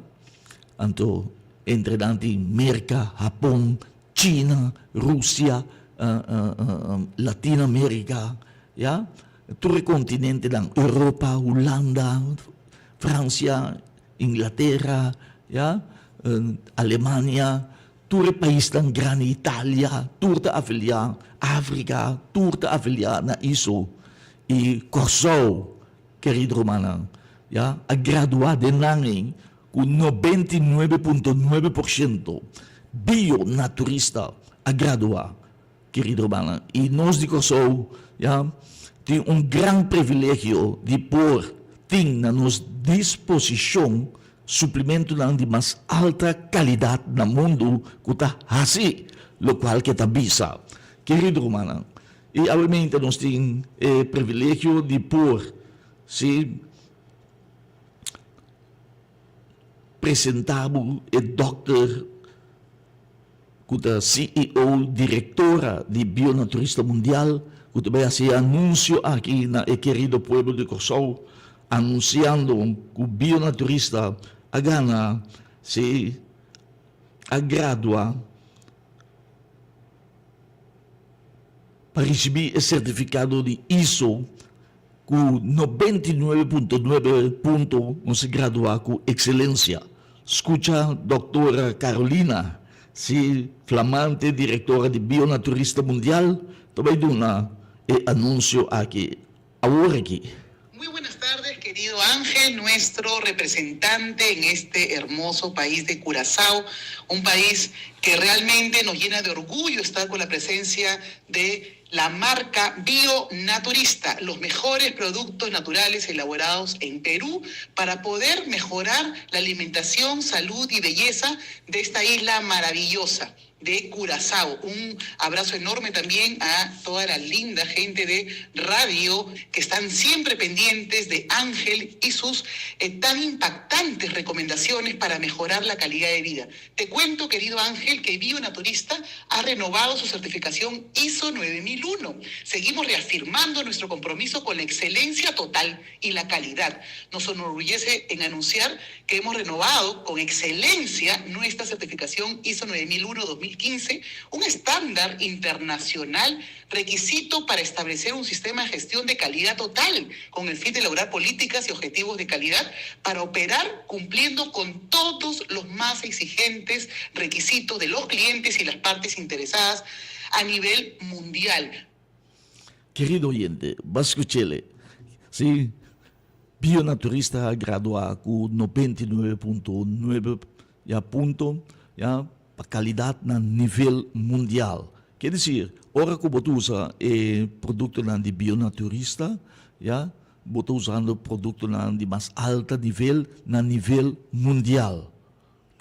Anto entre nan tin Merka, Hapon, China, Rusia, Latino Amerika, ya. Tur e kontinentenan, Europa, Hulanda, Fransia, Inglatera, ya, Alemania, tur e paisnan grandi, Italia, tur ta afiliá, Afrika, tur ta afiliá na ISO. I Kòrsou, Kerido rumannan, ya, a gradua den nan ei ku 99.9% bio-naturista a gradua, kerido rumannan. I nos di Kòrsou, ya, tin un gran privilegio di por tin na nos disposishon suplimentonan di mas alta kalidat na mundu ku ta hasi lokual ke ta bisa. Kerido rumannan, I awemente nos tin e privilegio di por, sí, presentá bo e dòkter ku ta CEO, direktora di Bionaturista Mundial, ku ta bai hasi e anunsio aki na e kerido pueblo di Kòrsou, anunsiando ku Bionaturista a gana, sí, a gradua. Pa risibí e sertifikado di ISO ku 99.9 punto nos a graduá ku ekselensia. Skucha Dòktora Carolina, si flamante direktora di Bionaturista Mundial, ta bai duna e anunsio aki awor aki. Muy buenas tardes querido Ángel, nuestro representante en este hermoso país de Curazao, un país que realmente nos llena de orgullo estar con la presencia de la marca Bio Naturista, los mejores productos naturales elaborados en Perú para poder mejorar la alimentación, salud y belleza de esta isla maravillosa de Curazao. Un abrazo enorme también a toda la linda gente de radio que están siempre pendientes de Ángel y sus eh, tan impactantes recomendaciones para mejorar la calidad de vida. Te cuento, querido Ángel, que Bionaturista ha renovado su certificación ISO 9001. Seguimos reafirmando nuestro compromiso con la excelencia total y la calidad. Nos enorgullece en anunciar que hemos renovado con excelencia nuestra certificación ISO 9001-2015, un estándar internacional requisito para establecer un sistema de gestión de calidad total, con el fin de lograr políticas y objetivos de calidad para operar cumpliendo con todos los más exigentes requisitos de los clientes y las partes interesadas a nivel mundial. Kerido oyente, bo a skuch'el? Sí, Bionaturista a gradua ku 99.9 ya punto ya pa kalidat na nivel mundial. Ke desir, ora ku bo ta usa e produktonan di Bionaturista ya, bo ta usando produktonan di mas alta nivel na nivel mundial,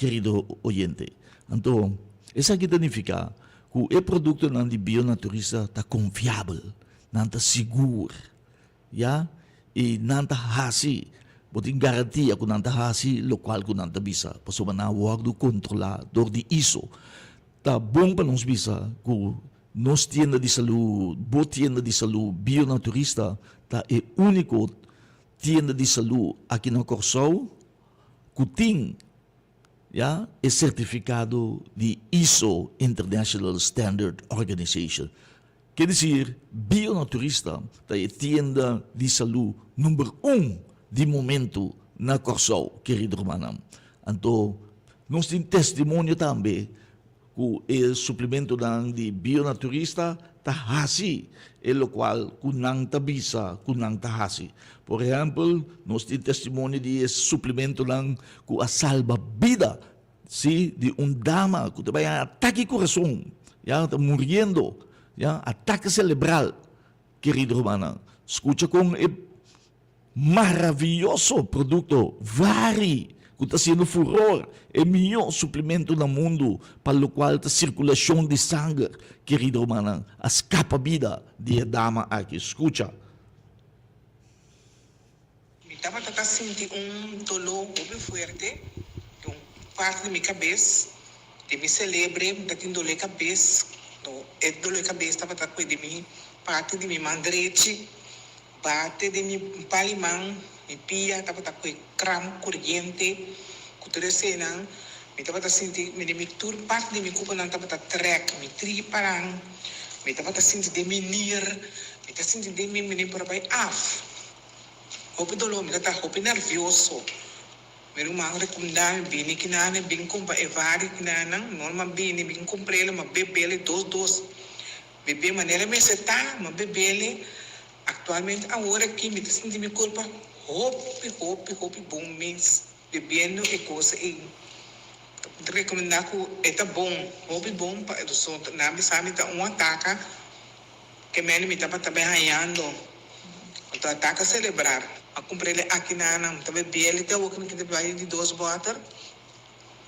kerido oyente. Anto, esaki ta nifiká ku e produktonan di Bionaturista ta konfiabel, nan ta sigur. Ya, i nan ta hasi, bo tin garantia ku nan ta hasi lokual ku nan ta bisa, pasobra nan a wòrdu kontrolá dor di ISO. Ta bon pa nos bisa ku nos tienda di salú, bo tienda di salú Bionaturista ta e úniko. tienda di salú aki na Kòrsou ku tin ya e sertifikado di ISO, International Standard Organization. Ke desir, Bionaturista ta e tienda di salú number un di momentu na Kòrsou, kerido rumannan. Anto nos tin testimonio tambe ku e suplementonan di Bionaturista ta hasi e lokual ku nan ta bisa ku nan ta hasi. Por ehèmpel, nos tin testimonio di e suplementonan ku a salba bida, sí, di un dama ku ta bai haña atake kurason, ya, ta muriendo, ya, atake selebral. Kerido rumannan, skucha kon e Maravioso produkto vari ku ta siendo furor, e mihó suplemento na mundu pa lokual ta sirkulashon di sanger, kerido rumannan, a skapa bida di e dama aki. Skucha. Mi tabata ta sinti un doló hopi fuerte den un parti di mi kabes, den mi selebre mi ta tin doló e kabes, no e doló e kabes tabata kue den mi parti di mi man drechi. Bate den mi pali man, mi pia tabata koe kram koriente ku tur esenan. Mi tabata sinti mi den mi tur parti di mi kuponan tabata trèk, mi tripanan, mi tabata sinti den mi nir, mi ta sinti den mi mi por a bai af. Hopi doló, mi tabata hopi nèrvioso. Mi ruman rekomendá mi bini kinane, bin kumpra e vari kinanan, no mi bini bin kumpr'el, mi a beb'el dos dos. Bebé manera mester ta, ma bebele actualmente awor aki mi ta sinti mi curpa hopi hopi hopi bon mes bebiendo e cosa ey. Mi ta recomenda cu e ta bon, hopi bon pa e so nan bisa mi ta un ataca ke mende mi tabata bay hañando, anto ataca celebrar. A cumprele aki nan, mi ta bebele te awor cu mi ta bay di dos boter.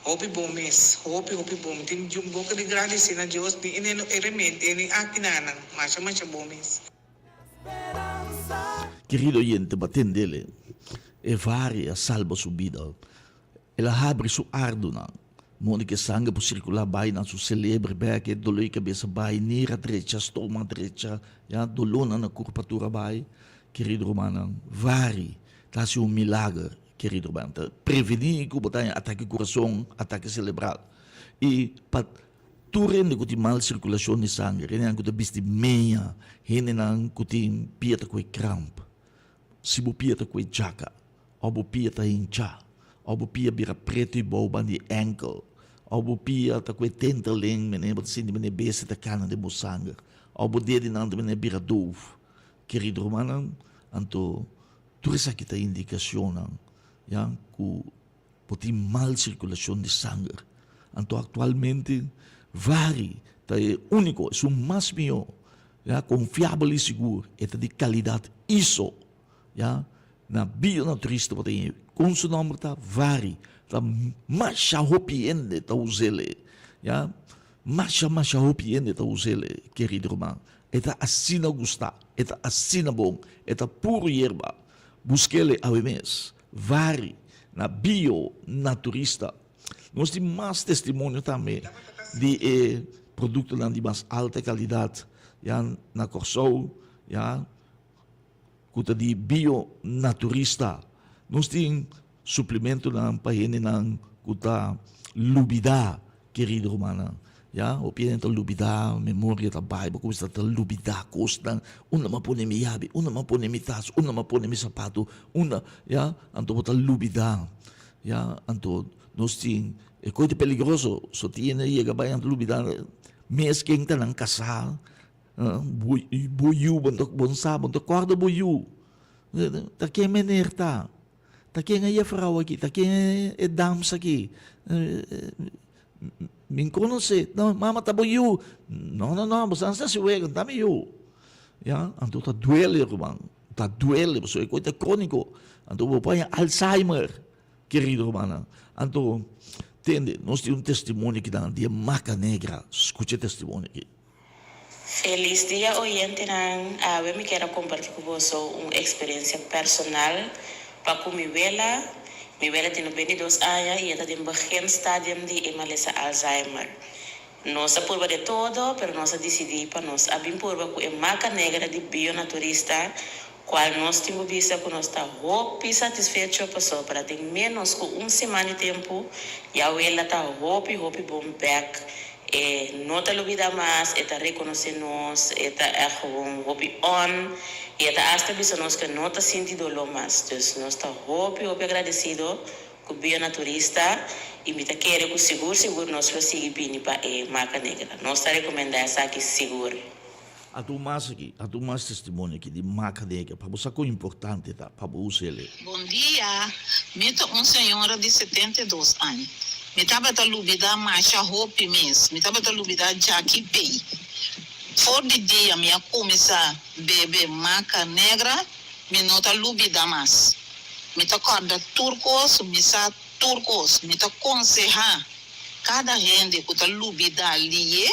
Hopi bon mes, hopi hopi bon. Mi tin un boka di gradisí na Dios ni e no e remente ni aki na nan. Masha masha bon mes. Kerido oyente, bo a tendele. E vari a salba su bida. El a habri su ardunan. Moda ku e sanger por sirkulá bai na su selebre bek, e doló di kabesa bai, nira drecha, stoma drecha, ya, dolónan na kurpa tur a bai. Kerido rumannan, vari ta hasi un milager. Kerido ruman, ta prevení ku bo ta haña atake kurason, atake selebral. I pa tur hende ku tin mal sirkulashon di sanger, hendenan ku ta bisti meña, hendenan ku tin pia ta kohe kramp, si bo pia ta kohe djaka, òf bo pia ta hinchá, òf bo pia bira pretu i bou ban di ènkel, òf bo pia ta kohe tenterling, mene bo ta sinti mene bestia ta kana den bo sanger, òf bo dedinan ta mene bira doof. Kerido rumannan, anto Tur esaki ta indikacionnan ya cu bo tin mal circulacion di sanger. Anto actualmente Vari ta e unico, esun mas miho, ya, confiabel y sigur, e ta di calidad ISO, ya, na Bionaturista bo ta haya. Con su nomber ta Vari, ta masha hopi hende ta usele, ya, masha masha hopi hende ta usele, kerido ruman. E ta asina gustá, e ta asina bon, e ta puru yerba. Busk'el awe mes. Vari na Bio Naturista. Nos tin mas testimonio tambe di e produktonan di mas alta kalidat ya na Kòrsou, ya ku ta di Bio Naturista. Nos tin Suplementonan pa hendenan ku ta lubidá, kerido rumannan. Ya, hopi hende ta lubidá, memoria ta bai, bo kuminsá ta lubidá kosnan. Unda mi a pone mi yabi? Unda mi a pone mi tas? Unda mi a pone mi sapatu? Unda, ya, anto bo ta lubidá. Ya, anto nos tin e kos di peligroso, so tin hende yega bai anto lubidá mes ken ta nan kasá, bo bo yu, bo no bo no sa, bo no ta kòrda bo yu. Ta ken meneer ta? Ta ken e jefrouw aki? Ta ken e dams aki? Mi konosé. No, mama ta bo yu. No, no, no, bo sa hasi wega, no ta mi yu. Ya, anto ta duele, ruman. Ta duele, pasobra e kos ta króniko. Anto bo por haña Alzheimer, kerido rumannan. Anto, tende, nos tin un testimonio akinan di e Maca Negra. Skucha e testimonio aki. Felis dia oyentenan, awe mi kier a comparti cu boso un experiencia personal pa cu mi wela. Mi wela tin 92 aña y e ta den begin stadium di e malesa Alzheimer. Nos a purba de todo, pero nos a dicidi pa nos a bin purba cu e maca negra di Bionaturista. Cual nos tin cu bisa cu nos ta hopi satisfecho pasobra den menos cu un siman di tempo ya wela ta hopi hopi bon bek. E no ta lubida mas, e ta reconoce nos, e ta echt gewoon hopi on y e ta hasta bisa nos cu e no ta sinti dolor mas. Dus nos ta hopi hopi agradecido cu Bionaturista y mi ta kere cu sigur sigur nos lo sigui bini pa e Maca Negra. Nos ta recomenda esaki sigur. Atu mas aki, atu mas testimonio aki di Maca Negra pa bo sa con importante ta pa bo usa el'e. Bon dia, mi ta un señora di 72 aña. Mi tabata lubida masha hopi mes. Mi tabata lubida djaki pei. For di dia mi a cuminsa bebe Maca Negra, mi no ta lubida mas. Mi ta corda tur cos, mi sa tur cos. Mi ta conseha cada hende cu ta lubida liye,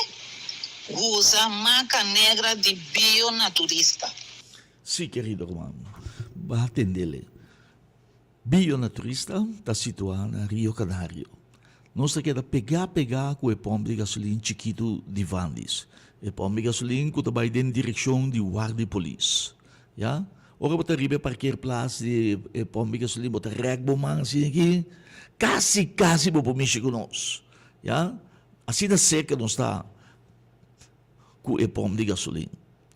usa Maca Negra di Bionaturista. Sí, kerido ruman, bo a tendele. Bionaturista ta situá na Rio Canario. Nos ta keda pegá pegá ku e pòmp di gasolin chikitu di Vandis. E pòmp di gasolin ku ta bai den direkshon di Wardi Polis. Ya? Ora bo ta riba e parkeerplaats di e pòmp di gasolin bo ta rèk bo man asina aki, kasi kasi bo por mishi ku nos. Ya? Asina serka nos ta ku e pòmp di gasolin,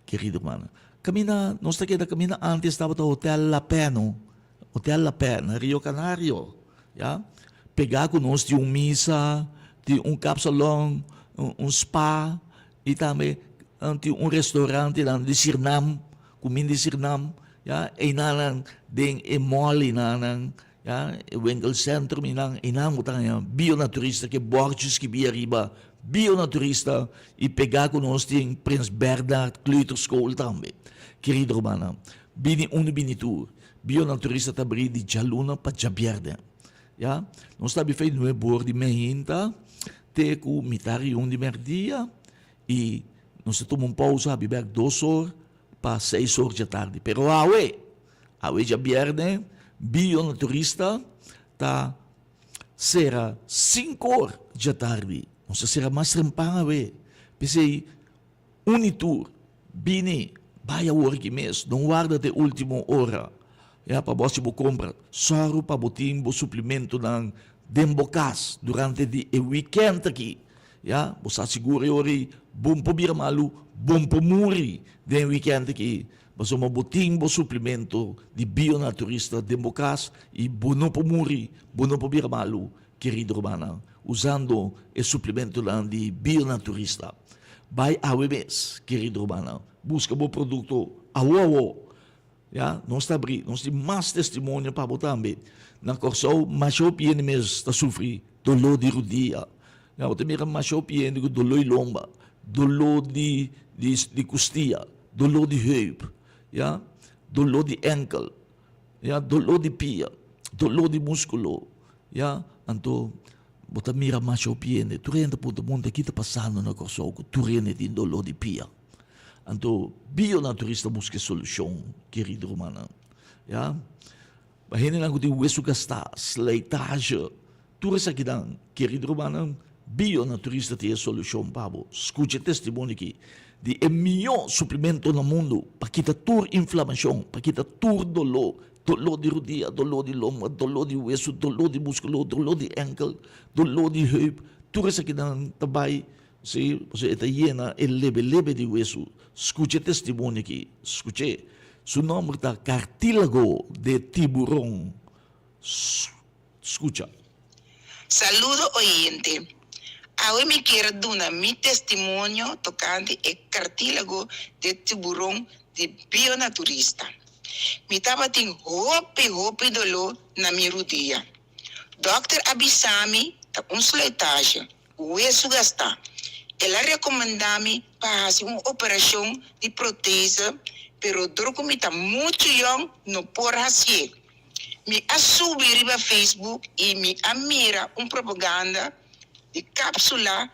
kerido hermano. Kaminda nos ta keda kaminda antes tabata Hotel La Pè no, Hotel La Pè na Rio Canario, ya. Pegá ku nos tin un misa, tin un kapsalon, un spa i tambe tin un restaurante nan di Sirnam, kuminda di Sirnam, ya. Einanan den e mall einanan Ya, e winkelcentrum einan, einan bo ta haña bionaturista ke bòrchi skibí ariba bionaturista i pegá ku nos tin Prins Bernhard Kleuterschool tambe. Kerido rumannan, bini unu bini tur. Bionaturista ta abrí di djaluna pa djabièrnè. Ya, nos ta abrí fei nuebe or di meinta te ku mitar i un di mèrdia i nos ta tuma un pousa habí bèk dos or pa seis or djatardi. Pero awe! Awe djabièrnè, Bionaturista ta sera sink'or djatardi. Nos ta sera mas trempan awe. P'esei, uni tur, bini, bai awor aki mes. No warda te ultimo ora, ya, pa bo hasi bo kompra. Sòru pa bo tin bo suplimentonan den bo kas durante di e wikènt aki. Ya, bo sa sigur e ora ei, bon por bira malu, bon por muri den e wikènt aki. Pasobra bo tin bo suplimento di bionaturista den bo kas i bo no por muri, bo no por bira malu, kerido rumannan, usando e suplimentonan di bionaturista. Bai awe mes, kerido rumannan, buska bo produkto awo awo. Ya, nos ta abrí, nos tin mas testimonio pa bo tambe. Na Kòrsou masha hopi hende mes ta sufri doló di rudia. Ya, bo ta mira masha hopi hende ku doló di lomba, doló di di kustia, doló di heup, ya, doló di enkel, ya, doló di pia, doló di muskulo, ya. Anto bo ta mira masha hopi hende, tur hende ta puntra, Monte, ki ta pasando na Kòrsou ku tur hende tin doló di pia? Anto bionaturista buska e solushon, kerido rumannan. Ya. Pa hendenan ku tin wesu gastá, slijtage, tur esakinan, kerido rumannan, bionaturista tin e solushon pa bo. Skucha e testimonio aki di e mihó suplemento na mundu pa kita tur inflamashon, pa kita tur doló, doló di rudia, doló di lomba, doló di wesu, doló di muskulo, doló di enkel, doló di heup, tur esakinan ta bai Sí, pasobra e ta yena e lebe-lebe di wesu. Skucha e testimonio aki, skuch'é. Su nòmber ta Cartílago de Tiburón. Skucha. Saludo oyente. Awe mi kier duna mi testimonio tocante e cartílago de tiburon di Bionaturista. Mi tabatin hopi hopi doló na mi rudia. Dokter a bisa mi ta un slijtage. Wesu gastá. El a rekomendá mi pa hasi un operashon di protese, pero dor ku mi ta muchu yòn no por hasié. Mi a subi riba Facebook i mi a mira un propaganda di kápsula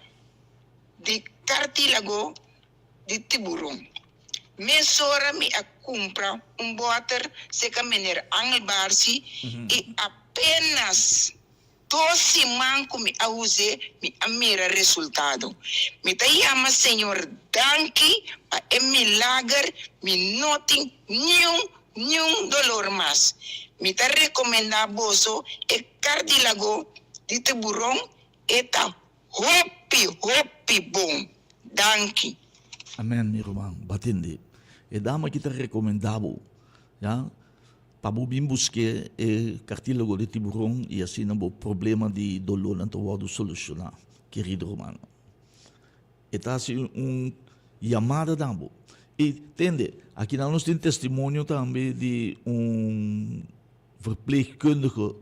di kartílago di tiburon. Mesora mi a kumpra un bòter serka mener Angel Barsi i apénas Dos siman ku mi a us'é, mi a mira resultado. Mi ta yama Señor danki pa e milager, mi no tin niun Niun dolor mas. Mi ta recomenda boso e cardilago di tiburon e ta hopi hopi bon. Danki. Amen mi ruman batende e dama aki ta recomenda bo ya pa bo bin buske e cartilago di tiburon y asina bo problema di dolornan ta wordo soluciona kerido ruman. E ta hasi un yamada na bo. I tende, akinan nos tin testimonio tambe di un verpleegkundige,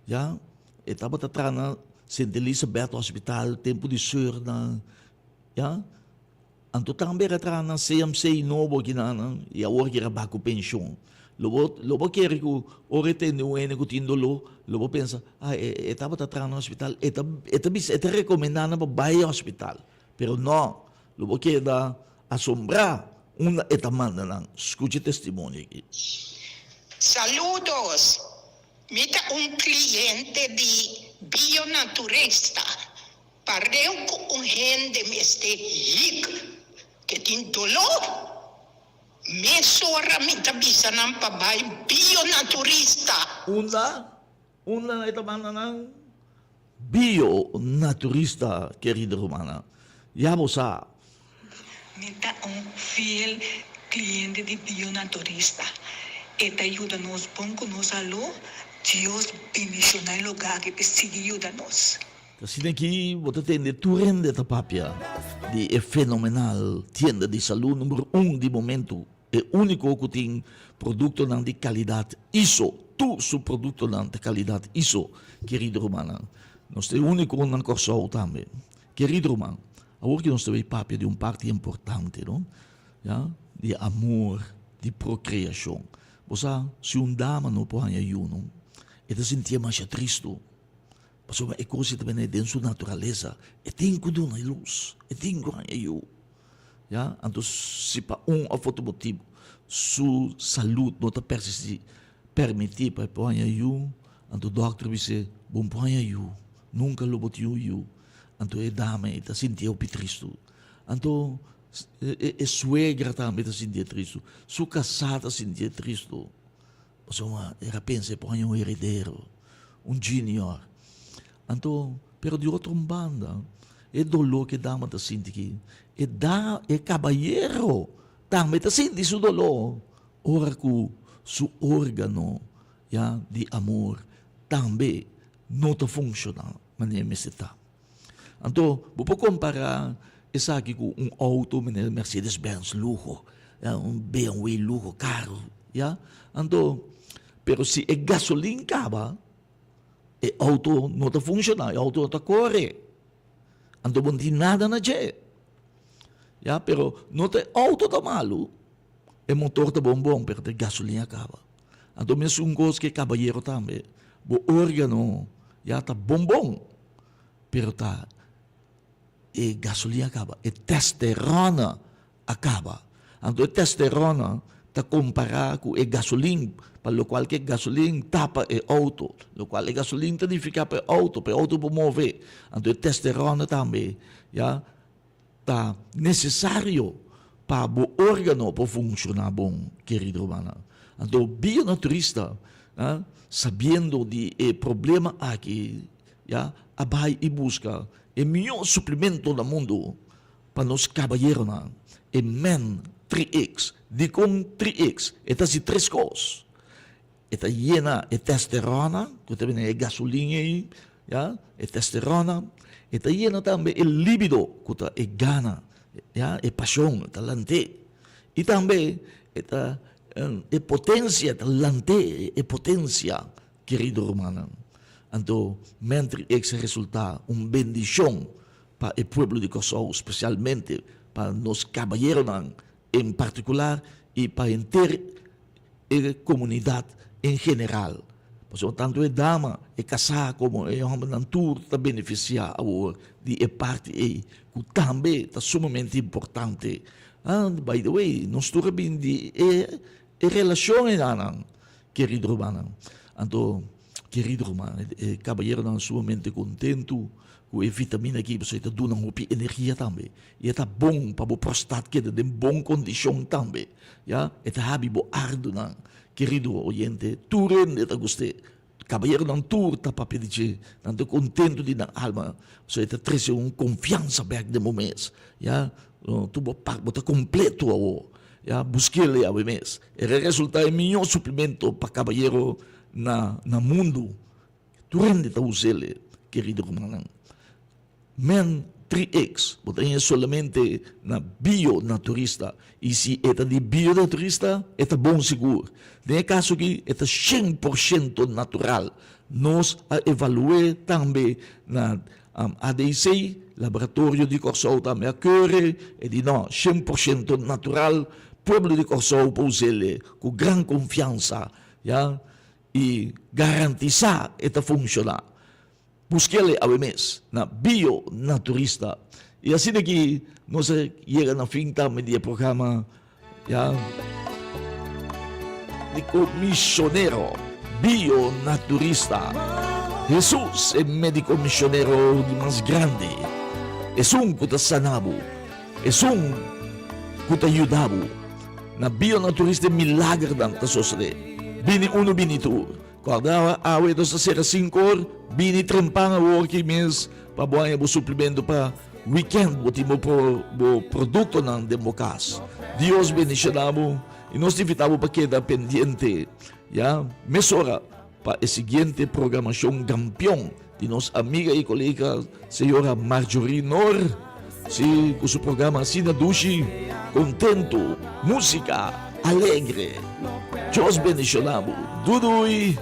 ya, e tabata traha na Sint Elisabeth Hospital tempu di seurnan, ya. Anto tambe el a traha na CMC nobo akinan i awor ki el a bai ku penshon. Lo bo lo bo kere ku ora e tende un hende ku tin doló, lo bo pensa, ah, e e tabata traha na hospital, e ta e ta bisa e ta rekomendá nan pa bai hospital. Pero nò, lo bo keda asombrá unda e ta manda nan. Skucha e testimonio aki. Saludos! Mi ta un cliente di Bionaturista. Pareu cu un hende mester hik ke tin dolor. Mesora mi ta bisa nan pa bai bionaturista. Unda? Unda e ta manda nan? Bionaturista, kerido rumannan. Ya bo sa. Mi ta un fiel cliente di Bionaturista. E ta yuda nos bon cu nos salú. Dios bendiciona e lugar aki p'e sigui yuda nos. Asina ki bo ta tende tur hende ta papia di e fenomenal tienda di salú number un di momentu, e úniko ku tin produktonan di kalidat iso, tur su produktonan ta kalidat iso, kerido rumannan. Nos ta e úniko na Kòrsou tambe. Kerido ruman, awor ki nos ta bay papia di un parti importante, no? Ya, di amor, di prokreashon. Bo sa, si un dama no por haña yu, no, e ta sintié masha tristu. Pasobra e kos ei ta bini den su naturalesa, e tin ku duna lus, e tin ku haña yu. Ya, anto si pa un òf otro motibu su salud no ta persistí, permití pa e por haña yu, anto dòkter bis'é, Bo no por haña yu, nunka lo bo tin un yu. Anto e dama ei ta sintié hopi tristu. Anto e suegra tambe ta sintié tristu, su kasá ta sintié tristu. Pasobra el a pensa e por haña un heredero, un junior. Anto, pero di otro un banda, e doló ku e dama ta sinti aki, e da, e kabayero tambe ta sinti su doló ora ku su órgano, ya, di amor tambe no ta funshoná manera e mester ta. Anto, bo por kompará esaki ku un outo manera Mercedes Benz luho, ya, un BMW luho, karo, ya. Anto, pero si e gasolin kaba, e outo no ta funshoná, e outo no ta kore. Anto bo no tin nada na dje. Ya, pero no ta e outo ta malu, e motor ta bon bon, pero ta e gasolin a kaba. Anto mesun kos ku e kabayero tambe, bo órgano ya ta bon bon, Pero ta e gasolin a kaba, e testerona a kaba. Anto e testerona ta kompará ku e gasolin, pa lokual ku e gasolin tapa e outo, lokual e gasolin ta nifiká pa e outo, pa e outo por move. Anto e testerona tambe ya ta nesesario pa bo órgano por funshoná bon, kerido rumannan. Anto bionaturista, sabiendo di e problema aki, ya, a bai i buska e mihó suplemento na mundu pa nos kabayeronan, e Men 3X. Dikon 3X? E ta hasi tres kos. E ta yena e testerona, ku ta bini e gasolin ei, ya, e testerona. E ta yena tambe e libido, ku ta e gana, ya, e pashon, e ta lant'é. I tambe e ta e potensia, e ta lant'é e potensia. Kerido rumannan, anto Mentri X a resultá un bendishon pa e pueblo di Kòrsou, spesialmente pa nos kabayeronan en partikular i pa henter e komunidat en general. Pasobra tantu e dama, e kasá komo e hòmbernan tur ta benefisiá awor di e parti ei ku tambe ta sumamente importante. By the way, nos tur a bin di e relashon einan. Kerido rumannan, anto kerido ruman, e kabayeronan sumamente kontentu ku e vitamina aki pasobra e ta duna hopi energia tambe i e ta bon pa bo prostat keda den bon kondishon tambe, ya, e ta habi bo ardunan. Kerido oyente, tur hende ta gust'é. Kabayeronan tur ta papia di dje, nan ta kontentu di nan alma, pasobra e ta trese un konfiansa bèk den bo mes, ya. Tur bo pak, bo ta kompleto awor, ya. Busk'el e awe mes. E resultá e mihó suplemento pa kabayero na na mundu. Tur hende ta us'el, kerido rumannan. Men 3X, bo ta haña solamente na Bio Naturista. I si e ta di Bio Naturista, e ta bon sigur. Den e kaso aki, e ta 100% natural. Nos a evalu'é tambe na ADC, Laboratorio di Kòrsou tambe a keure, e di no, 100% natural, pueblo di Kòrsou por us'el ku gran konfiansa, ya, i garantisá e ta funshoná. Busk'el awe mes na Bio Naturista. I asina ki nos a yega na fin tambe di e programa ya Medico Misionero Bio Naturista. Hesus e Medico Misionero di mas grandi, esun ku ta sana bo, esun ku ta yuda bo. Na Bio Naturista e milagernan ta sosodé. Bini unu bini tur. Kòrda awe nos ta sera sinkor, bini trempan awor ki mes pa bo haña bo suplimento pa wikènt bo tin bo bo produktonan den bo kas. Dios bendishoná bo i nos ta invitá bo pa keda pendiente ya mesora pa e siguiente programashon Gampion di nos amiga i kolega señora Marjorie Noor, si ku su programa asina dushi, kontentu, músika alegre. Dios bendishoná bo. Dudui!